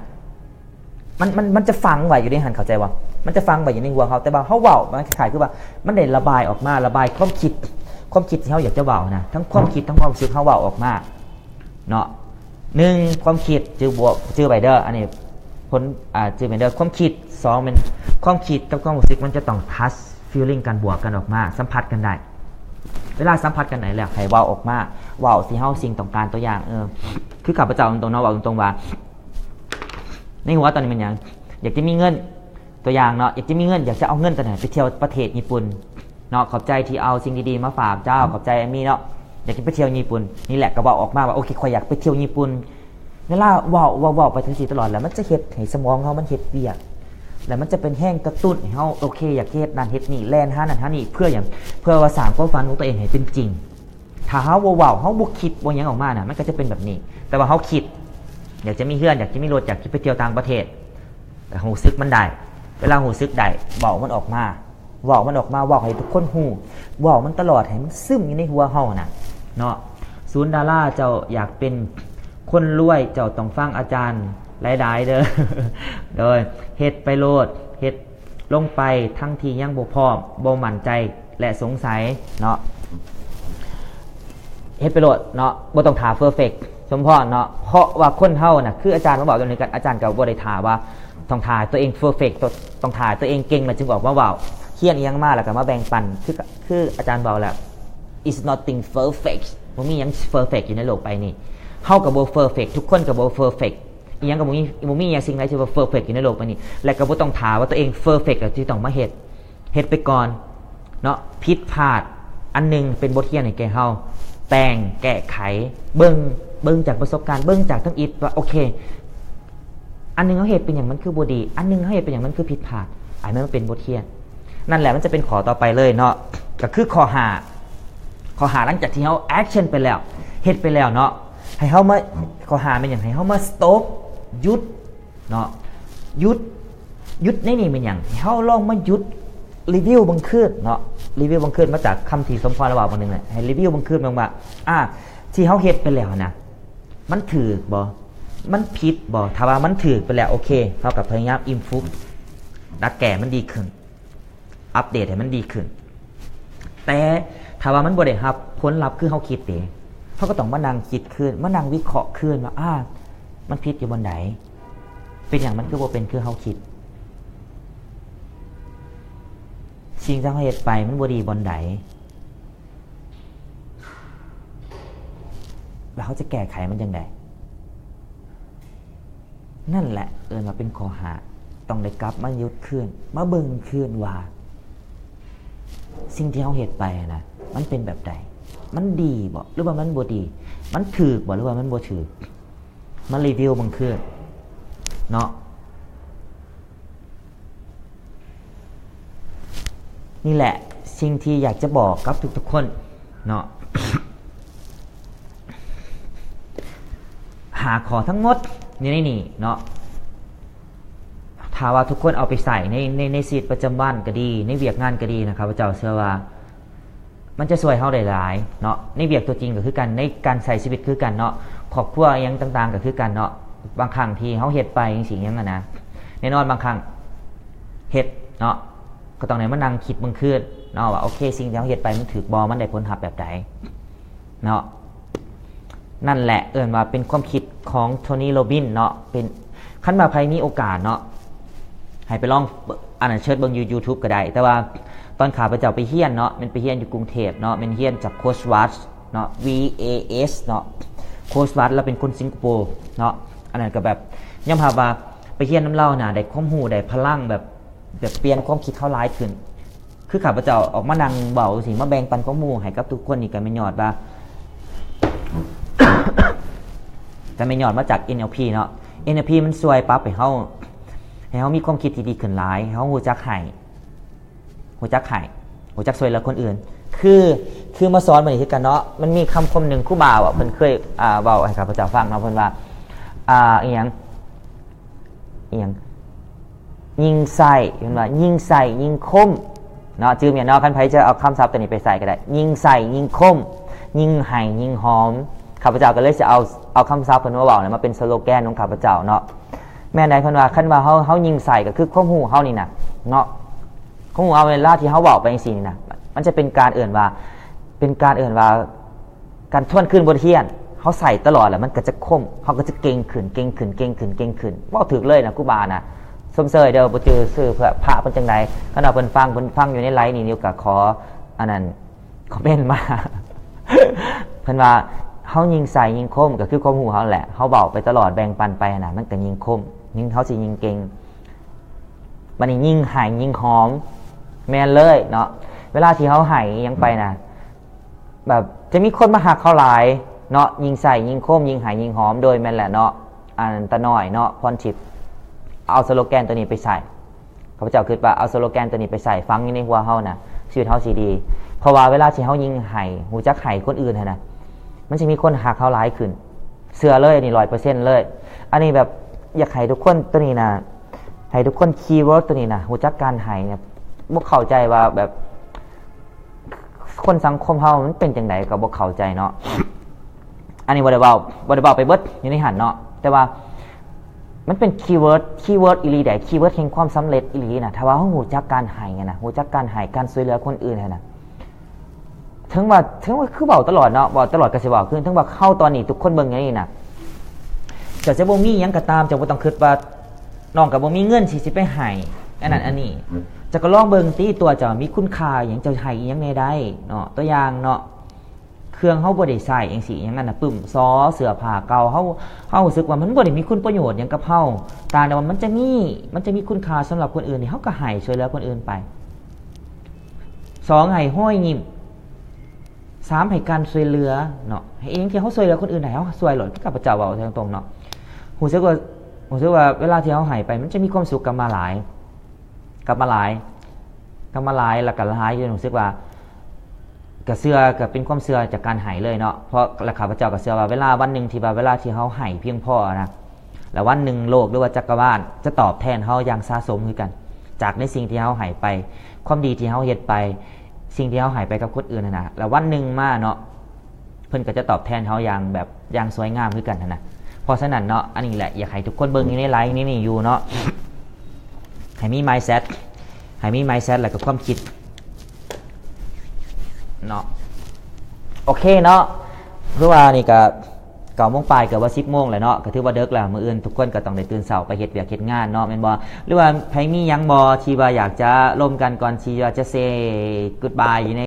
ມັນ ມັນ ມັນຈະຝັງໄວ້ຢູ່ໃນຫັ້ນ ເຂົ້າໃຈບໍ່? ມັນຈະຝັງໄວ້ຢູ່ໃນຫົວເຮົາ ແຕ່ວ່າເຮົາເວົ້າ ມັນຄ້າຍໆຄືວ່າມັນໄດ້ລະບາຍອອກມາ ລະບາຍຄວາມຄິດ ຄວາມຄິດທີ່ເຮົາຢາກຈະເວົ້ານະ ທັງຄວາມຄິດ ທັງຄວາມຮູ້ສຶກ ເຮົາເວົ້າອອກມາເນາະ. ໜຶ່ງ ຄວາມຄິດ ຈື່ບໍ່ ຈື່ໄວ້ເດີ ອັນນີ້ຜົນ ອ່າ ຈື່ໄວ້ເດີ ຄວາມຄິດ. ສອງ ແມ່ນຄວາມຄິດກັບຄວາມຮູ້ສຶກ ມັນຈະຕ້ອງ touch feeling ກັນ ບວກກັນອອກມາ ສຳຜັດກັນໄດ້. ເວລາສຳຜັດກັນໄດ້ແລ້ວ ໃຫ້ເວົ້າອອກມາ ເວົ້າທີ່ເຮົາ ສິ່ງຕ້ອງການ. ຕົວຢ່າງ ເອີ ຄືຂ້າພະເຈົ້າຕົງໆເນາະ ເວົ້າຕົງໆວ່າ ໃນຫົວຕອນນີ້ແມ່ນຫຍັງ? ຢາກຈະມີເງິນ ຕົວຢ່າງເນາະ ຢາກຈະມີເງິນ ຢາກຈະເອົາເງິນຕົວນັ້ນໄປທ່ຽວປະເທດຍີ່ປຸ່ນເນາະ. ຂອບໃຈທີ່ເອົາສິ່ງດີໆມາຝາກເຈົ້າ ຂອບໃຈ ແອມມີ ເນາະ. ຢາກຈະໄປທ່ຽວຍີ່ປຸ່ນ ນີ້ແຫຼະ ກໍເວົ້າອອກມາວ່າ ໂອເຄ ຂ້ອຍຢາກໄປທ່ຽວຍີ່ປຸ່ນ. ເວລາເວົ້າ ເວົ້າ ເວົ້າໄປຈັ່ງຊີ້ຕະຫຼອດ ແລ້ວມັນຈະເຮັດໃຫ້ສະໝອງເຮົາມັນເຮັດວຽກ ແລ້ວມັນຈະເປັນແຮງກະຕຸ້ນໃຫ້ເຮົາ ໂອເຄ ຢາກເຮັດນັ້ນເຮັດນີ້ ແລ່ນຫານັ້ນຫານີ້ ເພື່ອຫຍັງ? ເພື່ອວ່າສ້າງຄວາມຝັນຂອງຕົວເອງໃຫ້ເປັນຈິງ. ຖ້າເຮົາບໍ່ເວົ້າ ເຮົາບໍ່ຄິດ ບໍ່ຫຍັງອອກມານະ ມັນກໍຈະເປັນແບບນີ້. ແຕ່ວ່າເຮົາຄິດ ຢາກຈະມີເຮືອນ ຢາກຈະມີລົດ ຢາກຈະໄປທ່ຽວຕ່າງປະເທດ ກໍຮູ້ສຶກມັນໄດ້. ເວລາຮູ້ສຶກໄດ້ ເວົ້າມັນອອກມາ ເວົ້າມັນອອກມາ ເວົ້າໃຫ້ທຸກຄົນຮູ້ ເວົ້າມັນຕະຫຼອດ ໃຫ້ມັນຊຶມຢູ່ໃນຫົວເຮົານະເນາະ. ສູນດາລາ ເຈົ້າຢາກເປັນຄົນລວຍ ເຈົ້າຕ້ອງຟັງອາຈານ ຫຼາຍໆເດີ ໂດຍເຮັດໄປໂລດ ເຮັດລົງໄປທັງທີ່ຍັງບໍ່ພ້ອມ ບໍ່ໝັ້ນໃຈ ແລະ ສົງໄສເນາະ. ເຮັດໄປໂລດເນາະ ບໍ່ຕ້ອງຖ້າເພີເຟັກ ສົມພອນເນາະ ເພາະວ່າຄົນເຮົານະ ຄືອາຈານມາເວົ້າຕອນນີ້ກັນ ອາຈານກໍບໍ່ໄດ້ຖ້າວ່າຕ້ອງຖ້າຕົວເອງເພີເຟັກ ຕ້ອງຖ້າຕົວເອງເກັ່ງແລ້ວຈຶ່ງອອກມາເວົ້າ ຮຽນອີ່ຫຍັງມາແລ້ວກໍມາແບ່ງປັນ ຄື ຄືອາຈານເວົ້າແລ້ວ it's nothing perfect ບໍ່ມີຫຍັງເພີເຟັກຢູ່ໃນໂລກໃບນີ້ ເຮົາກໍບໍ່ເພີເຟັກ ທຸກຄົນກໍບໍ່ເພີເຟັກ ອີ່ຫຍັງກໍບໍ່ມີ ບໍ່ມີຫຍັງສິ່ງໃດທີ່ວ່າເພີເຟັກຢູ່ໃນໂລກໃບນີ້ ແລະກໍບໍ່ຕ້ອງຖ້າວ່າຕົວເອງເພີເຟັກແລ້ວຈຶ່ງຕ້ອງມາເຮັດ ເຮັດໄປກ່ອນເນາະ. ຜິດພາດອັນໜຶ່ງເປັນບົດຮຽນໃຫ້ແກ່ເຮົາ ແຕ່ງແກ້ໄຂ ເບິ່ງ ເບິ່ງຈາກປະສົບການ ເບິ່ງຈາກທຳອິດວ່າ ໂອເຄ ອັນໜຶ່ງເຮົາເຮັດເປັນຫຍັງມັນຄືບໍ່ດີ ອັນໜຶ່ງເຮົາເຮັດເປັນຫຍັງມັນຄືຜິດພາດ ໃຫ້ມັນເປັນບົດຮຽນ. ນັ້ນແຫຼະ ມັນຈະເປັນຂໍ້ຕໍ່ໄປເລີຍເນາະ ກໍຄືຂໍ້ຫ້າ ຂໍ້ຫ້າ ຫຼັງຈາກທີ່ເຮົາແອັກຊັນໄປແລ້ວ ເຮັດໄປແລ້ວເນາະ ໃຫ້ເຮົາມາ ຂໍ້ຫ້າ ແມ່ນຫຍັງ? ໃຫ້ເຮົາມາສະຕັອບ ຢຸດເນາະ ຢຸດ ຢຸດໃນນີ້ແມ່ນຫຍັງ? ໃຫ້ເຮົາລອງມາຢຸດ ຣີວິວເບິ່ງຄືນເນາະ ຣີວິວເບິ່ງຄືນ ມາຈາກຄຳທີ່ສົມພອນລາວເວົ້າບາງໜຶ່ງແຫຼະ ໃຫ້ຣີວິວເບິ່ງຄືນເບິ່ງວ່າ ອ່າ ທີ່ເຮົາເຮັດໄປແລ້ວນະ ມັນຖືກບໍ່? ມັນຜິດບໍ່? ຖ້າວ່າມັນຖືກໄປແລ້ວ ໂອເຄ ເຮົາກໍພະຍາຍາມອິມພຣູບ ດັດແກ້ໃຫ້ມັນດີຂຶ້ນ ອັບເດດໃຫ້ມັນດີຂຶ້ນ. ແຕ່ຖ້າວ່າມັນບໍ່ໄດ້ຮັບຜົນລັບຄືເຮົາຄິດເດ ເຮົາກໍຕ້ອງມານັ່ງຄິດຄືນ ມານັ່ງວິເຄາະຄືນວ່າ ອ່າ ມັນຜິດຢູ່ບ່ອນໃດ? ເປັນຫຍັງມັນຄືບໍ່ເປັນຄືເຮົາຄິດ? ສິ່ງທີ່ເຮົາເຮັດໄປມັນບໍ່ດີບ່ອນໃດ? ແລ້ວເຮົາຈະແກ້ໄຂມັນຈັ່ງໃດ? ນັ້ນແຫຼະເອີ້ນວ່າເປັນຂໍ້ຫ້າ ຕ້ອງໄດ້ກັບມາຢຸດຄືນ ມາເບິ່ງຄືນວ່າ ສິ່ງທີ່ເຮົາເຮັດໄປຫັ້ນນະ ມັນເປັນແບບໃດ? ມັນດີບໍ່ ຫຼືວ່າມັນບໍ່ດີ? ມັນຖືກບໍ່ ຫຼືວ່າມັນບໍ່ຖືກ? ມາຣີວິວເບິ່ງຄືນເນາະ. ນີ້ແຫຼະສິ່ງທີ່ຢາກຈະບອກກັບທຸກໆຄົນເນາະ ຫ້າຂໍ້ທັງໝົດຢູ່ໃນນີ້ເນາະ ຖ້າວ່າທຸກຄົນເອົາໄປໃຊ້ໃນ ໃນ ໃນຊີວິດປະຈຳວັນກໍດີ ໃນວຽກງານກໍດີນະ ຂ້າພະເຈົ້າເຊື່ອວ່າ ມັນຈະຊ່ວຍເຮົາໄດ້ຫຼາຍເນາະ ໃນວຽກຕົວຈິງກໍຄືກັນ ໃນການໃຊ້ຊີວິດຄືກັນເນາະ ຄອບຄົວອີ່ຫຍັງຕ່າງໆກໍຄືກັນເນາະ. ບາງຄັ້ງທີ່ເຮົາເຮັດໄປຈັ່ງຊີ້ຫຍັງຫັ້ນນະ ແນ່ນອນບາງຄັ້ງເຮັດເນາະ ກໍຕ້ອງໄດ້ມານັ່ງຄິດເບິ່ງຄືນເນາະວ່າ ໂອເຄ ສິ່ງທີ່ເຮົາເຮັດໄປມັນຖືກບໍ່ ມັນໄດ້ຜົນຮັບແບບໃດເນາະ. ນັ້ນແຫຼະເອີ້ນວ່າເປັນຄວາມຄິດຂອງໂທນີ ໂຣບິນເນາະ ເປັນ ຄັນວ່າໃຜມີໂອກາດເນາະ ໃຫ້ໄປລອງ ອັນນັ້ນ ເສີດເບິ່ງຢູ່ຢູທູບກໍໄດ້ ແຕ່ວ່າຕອນຂ້າພະເຈົ້າໄປຮຽນເນາະ ແມ່ນໄປຮຽນຢູ່ກຸງເທບເນາະ ແມ່ນຮຽນຈາກໂຄຊວັດເນາະ ວີ ເອ ເອສ ເນາະ ໂຄຊວັດລາວເປັນຄົນສິງກະໂປເນາະ. ອັນນັ້ນກໍແບບຍອມຮັບວ່າໄປຮຽນນຳລາວນະ ໄດ້ຄວາມຮູ້ ໄດ້ພະລັງແບບ ແບບປ່ຽນຄວາມຄິດເຮົາຫຼາຍຂຶ້ນ. ຄືຂ້າພະເຈົ້າອອກມານັ່ງເວົ້າຈັ່ງຊີ້ ມາແບ່ງປັນຄວາມຮູ້ໃຫ້ກັບທຸກຄົນນີ້ ກໍແມ່ນຍ້ອນວ່າ ກໍແມ່ນຍ້ອນມາຈາກ ເອັນ ແອລ ພີ ເນາະ ເອັນ ແອລ ພີ ມັນຊ່ວຍປັບໃຫ້ເຮົາ ໃຫ້ເຮົາມີຄວາມຄິດທີ່ດີຂຶ້ນຫຼາຍ ເຮົາຮູ້ຈັກໃຫ້ ຮູ້ຈັກໃຫ້ ຮູ້ຈັກຊ່ວຍເຫຼືອຄົນອື່ນ. ຄື ຄືມາສອນມື້ນີ້ຄືກັນເນາະ ມັນມີຄຳຄົມໜຶ່ງ ຄູບາເວົ້າ ເພິ່ນເຄີຍ ອ່າ ເວົ້າໃຫ້ຂ້າພະເຈົ້າຟັງເນາະ ເພິ່ນວ່າ ອ່າ ອີ່ຫຍັງ ອີ່ຫຍັງ ຍິງໃສ່ ເພິ່ນວ່າ ຍິງໃສ່ຍິງຄົມເນາະ ຈື່ແມ່ນເນາະ. ຄັນໃຜຈະເອົາຄຳສັບຕົວນີ້ໄປໃຊ້ກໍໄດ້ ຍິງໃສ່ຍິງຄົມ ຍິງໃຫ້ຍິງຫອມ. ຂ້າພະເຈົ້າກໍເລີຍຊິເອົາ ເອົາຄຳສັບເພິ່ນມາເວົ້າ ແລ້ວມາເປັນສະໂລແກນຂອງຂ້າພະເຈົ້າເນາະ. ແມ່ນໃດ ເພິ່ນວ່າ ຄັນວ່າເຮົາ ເຮົາຍິງໃສ່ ກໍຄືຄວາມຮູ້ເຮົານີ້ນະເນາະ ຄວາມຮູ້ເຮົາເວລາທີ່ເຮົາເວົ້າໄປຈັ່ງຊີ້ນີ້ນະ ມັນຈະເປັນການເອີ້ນວ່າ ເປັນການເອີ້ນວ່າ ການທວນຄືນບົດຮຽນ ເຮົາໃສ່ຕະຫຼອດແລ້ວ ມັນກໍຈະຄົມ ເຮົາກໍຈະເກັ່ງຂຶ້ນ ເກັ່ງຂຶ້ນ ເກັ່ງຂຶ້ນ ເກັ່ງຂຶ້ນ. ເວົ້າຖືກເລີຍນະ ຄູບານະ ຊົມເຊີຍເດີ ບໍ່ຈື່ຊື່ພະ ພະເພິ່ນຈັ່ງໃດ. ຄັນວ່າເພິ່ນຟັງ ເພິ່ນຟັງຢູ່ໃນໄລຟ໌ນີ້ ນິວກໍຂໍ ອັນນັ້ນ ຄອມເມັນມາ ເພິ່ນວ່າ ເຮົາຍິງໃສ່ຍິງຄົມ ກໍຄືຄວາມຮູ້ເຮົາແຫຼະ ເຮົາເວົ້າໄປຕະຫຼອດ ແບ່ງປັນໄປຫັ້ນນະ ມັນກໍຍິງຄົມ ຍິງ ເຮົາຊິຍິງເກັ່ງ. ບັດນີ້ຍິງໃຫ້ຍິງຫອມ ແມ່ນເລີຍເນາະ ເວລາທີ່ເຮົາໃຫ້ອີ່ຫຍັງໄປນະ ແບບຈະມີຄົນມາຮັກເຮົາຫຼາຍເນາະ ຍິງໃສ່ຍິງຄົມ ຍິງໃຫ້ຍິງຫອມ. ໂດຍແມ່ນແຫຼະເນາະ ອັນຕານ້ອຍເນາະ ພອນທິບ ເອົາສະໂລແກນຕົວນີ້ໄປໃສ່ ຂ້າພະເຈົ້າຄິດວ່າເອົາສະໂລແກນຕົວນີ້ໄປໃສ່ ຝັງຢູ່ໃນຫົວເຮົານະ ຊີວິດເຮົາຊິດີ. ເພາະວ່າເວລາທີ່ເຮົາຍິງໃຫ້ ຮູ້ຈັກໃຫ້ຄົນອື່ນຫັ້ນນະ ມັນຊິມີຄົນຮັກເຮົາຫຼາຍຂຶ້ນ ເຊື່ອເລີຍ ອັນນີ້ຮ້ອຍເປີເຊັນເລີຍ. ອັນນີ້ແບບຢາກໃຫ້ທຸກຄົນຕົວນີ້ນະ ໃຫ້ທຸກຄົນຄີເວີດຕົວນີ້ນະ ຮູ້ຈັກການໃຫ້ນະ ບໍ່ເຂົ້າໃຈວ່າແບບ ຄົນສັງຄົມເຮົາມັນເປັນຈັ່ງໃດກໍບໍ່ເຂົ້າໃຈເນາະ. ອັນນີ້ບໍ່ໄດ້ເວົ້າ ບໍ່ໄດ້ເວົ້າໄປເບິດຢູ່ໃນຫັ້ນເນາະ ແຕ່ວ່າ ມັນເປັນຄີເວີດ ຄີເວີດອີ່ຫຼີໃດ ຄີເວີດແຫ່ງຄວາມສຳເລັດອີ່ຫຼີນະ. ຖ້າວ່າເຮົາຮູ້ຈັກການໃຫ້ນະ ຮູ້ຈັກການໃຫ້ ການຊ່ວຍເຫຼືອຄົນອື່ນຫັ້ນນະ ເຖິງວ່າ ເຖິງວ່າຄືເວົ້າຕະຫຼອດເນາະ ເວົ້າຕະຫຼອດກໍຊິເວົ້າຄື ເຖິງວ່າເຮົາຕອນນີ້ ທຸກຄົນເບິ່ງຢູ່ນີ້ນະ ເຈົ້າຈະບໍ່ມີຫຍັງກໍຕາມ ເຈົ້າບໍ່ຕ້ອງຄິດວ່າ ນ້ອງກໍບໍ່ມີເງິນທີ່ຊິໄປໃຫ້ອັນນັ້ນອັນນີ້. ເຈົ້າກໍລອງເບິ່ງຕິ ຕົວເຈົ້າມີຄຸນຄ່າຫຍັງ ເຈົ້າໃຫ້ອີ່ຫຍັງແດ່ໄດ້ເນາະ. ຕົວຢ່າງເນາະ ເຄື່ອງເຮົາບໍ່ໄດ້ໃຊ້ຈັ່ງຊີ້ ຫຍັງນັ້ນນະ ປຶ້ມສໍ ເສື້ອຜ້າເກົ່າ ເຮົາ ເຮົາຮູ້ສຶກວ່າມັນບໍ່ໄດ້ມີຄຸນປະໂຫຍດຫຍັງກັບເຮົາ ຕ່າງແຕ່ວ່າມັນຈະມີ ມັນຈະມີຄຸນຄ່າສຳລັບຄົນອື່ນ ເຮົາກໍໃຫ້ ຊ່ວຍເຫຼືອຄົນອື່ນໄປ. ສອງ ໃຫ້ຮອຍຍິ້ມ. ສາມ ໃຫ້ການຊ່ວຍເຫຼືອເນາະ ໃຫ້ອີ່ຫຍັງທີ່ເຮົາຊ່ວຍເຫຼືອຄົນອື່ນໄດ້ ເຮົາຊ່ວຍໂລດ. ຂ້າພະເຈົ້າເວົ້າຕາມຕົງເນາະ ຮູ້ສຶກວ່າ ຮູ້ສຶກວ່າເວລາທີ່ເຮົາໃຫ້ໄປ ມັນຈະມີຄວາມສຸກກັບມາຫຼາຍ ກັບມາຫຼາຍ ກັບມາຫຼາຍ ແລ້ວກໍຫຼາຍ ຈົນຮູ້ສຶກວ່າ ກໍເຊື່ອ ກໍເປັນຄວາມເຊື່ອຈາກການໃຫ້ເລີຍເນາະ. ເພາະ ແລະ ຂ້າພະເຈົ້າກໍເຊື່ອວ່າ ເວລາວັນໜຶ່ງທີ່ວ່າ ເວລາທີ່ເຮົາໃຫ້ພຽງພໍນະ ແລ້ວວັນໜຶ່ງໂລກ ຫຼືວ່າຈັກກະວານຈະຕອບແທນເຮົາຢ່າງສະສົມຄືກັນ ຈາກໃນສິ່ງທີ່ເຮົາໃຫ້ໄປ ຄວາມດີທີ່ເຮົາເຮັດໄປ ສິ່ງທີ່ເຮົາໃຫ້ໄປກັບຄົນອື່ນຫັ້ນນະ ແລ້ວວັນໜຶ່ງມາເນາະ ເພິ່ນກໍຈະຕອບແທນເຮົາຢ່າງແບບ ຢ່າງສວຍງາມຄືກັນຫັ້ນນະ. ເພາະສະນັ້ນເນາະ ອັນນີ້ແຫຼະ ຢາກໃຫ້ທຸກຄົນເບິ່ງຢູ່ໃນໄລຟ໌ນີ້ຢູ່ເນາະ ໃຫ້ມີມາຍເຊັດ ໃຫ້ມີມາຍເຊັດ ແລ້ວກໍຄວາມຄິດເນາະ. ໂອເຄເນາະ ຄືວ່ານີ້ກໍເກົ້າໂມງປາຍ ເກືອບວ່າສິບໂມງແລ້ວເນາະ ກໍຖືວ່າເດິກແລ້ວ. ມື້ອື່ນທຸກຄົນກໍຕ້ອງໄດ້ຕື່ນເຊົ້າໄປເຮັດວຽກເຮັດງານເນາະ ແມ່ນບໍ່? ຫຼືວ່າໃຜມີຫຍັງບໍ່ທີ່ວ່າຢາກຈະລົມກັນ ກ່ອນທີ່ວ່າຈະເຊກຸດບາຍຢູ່ໃນ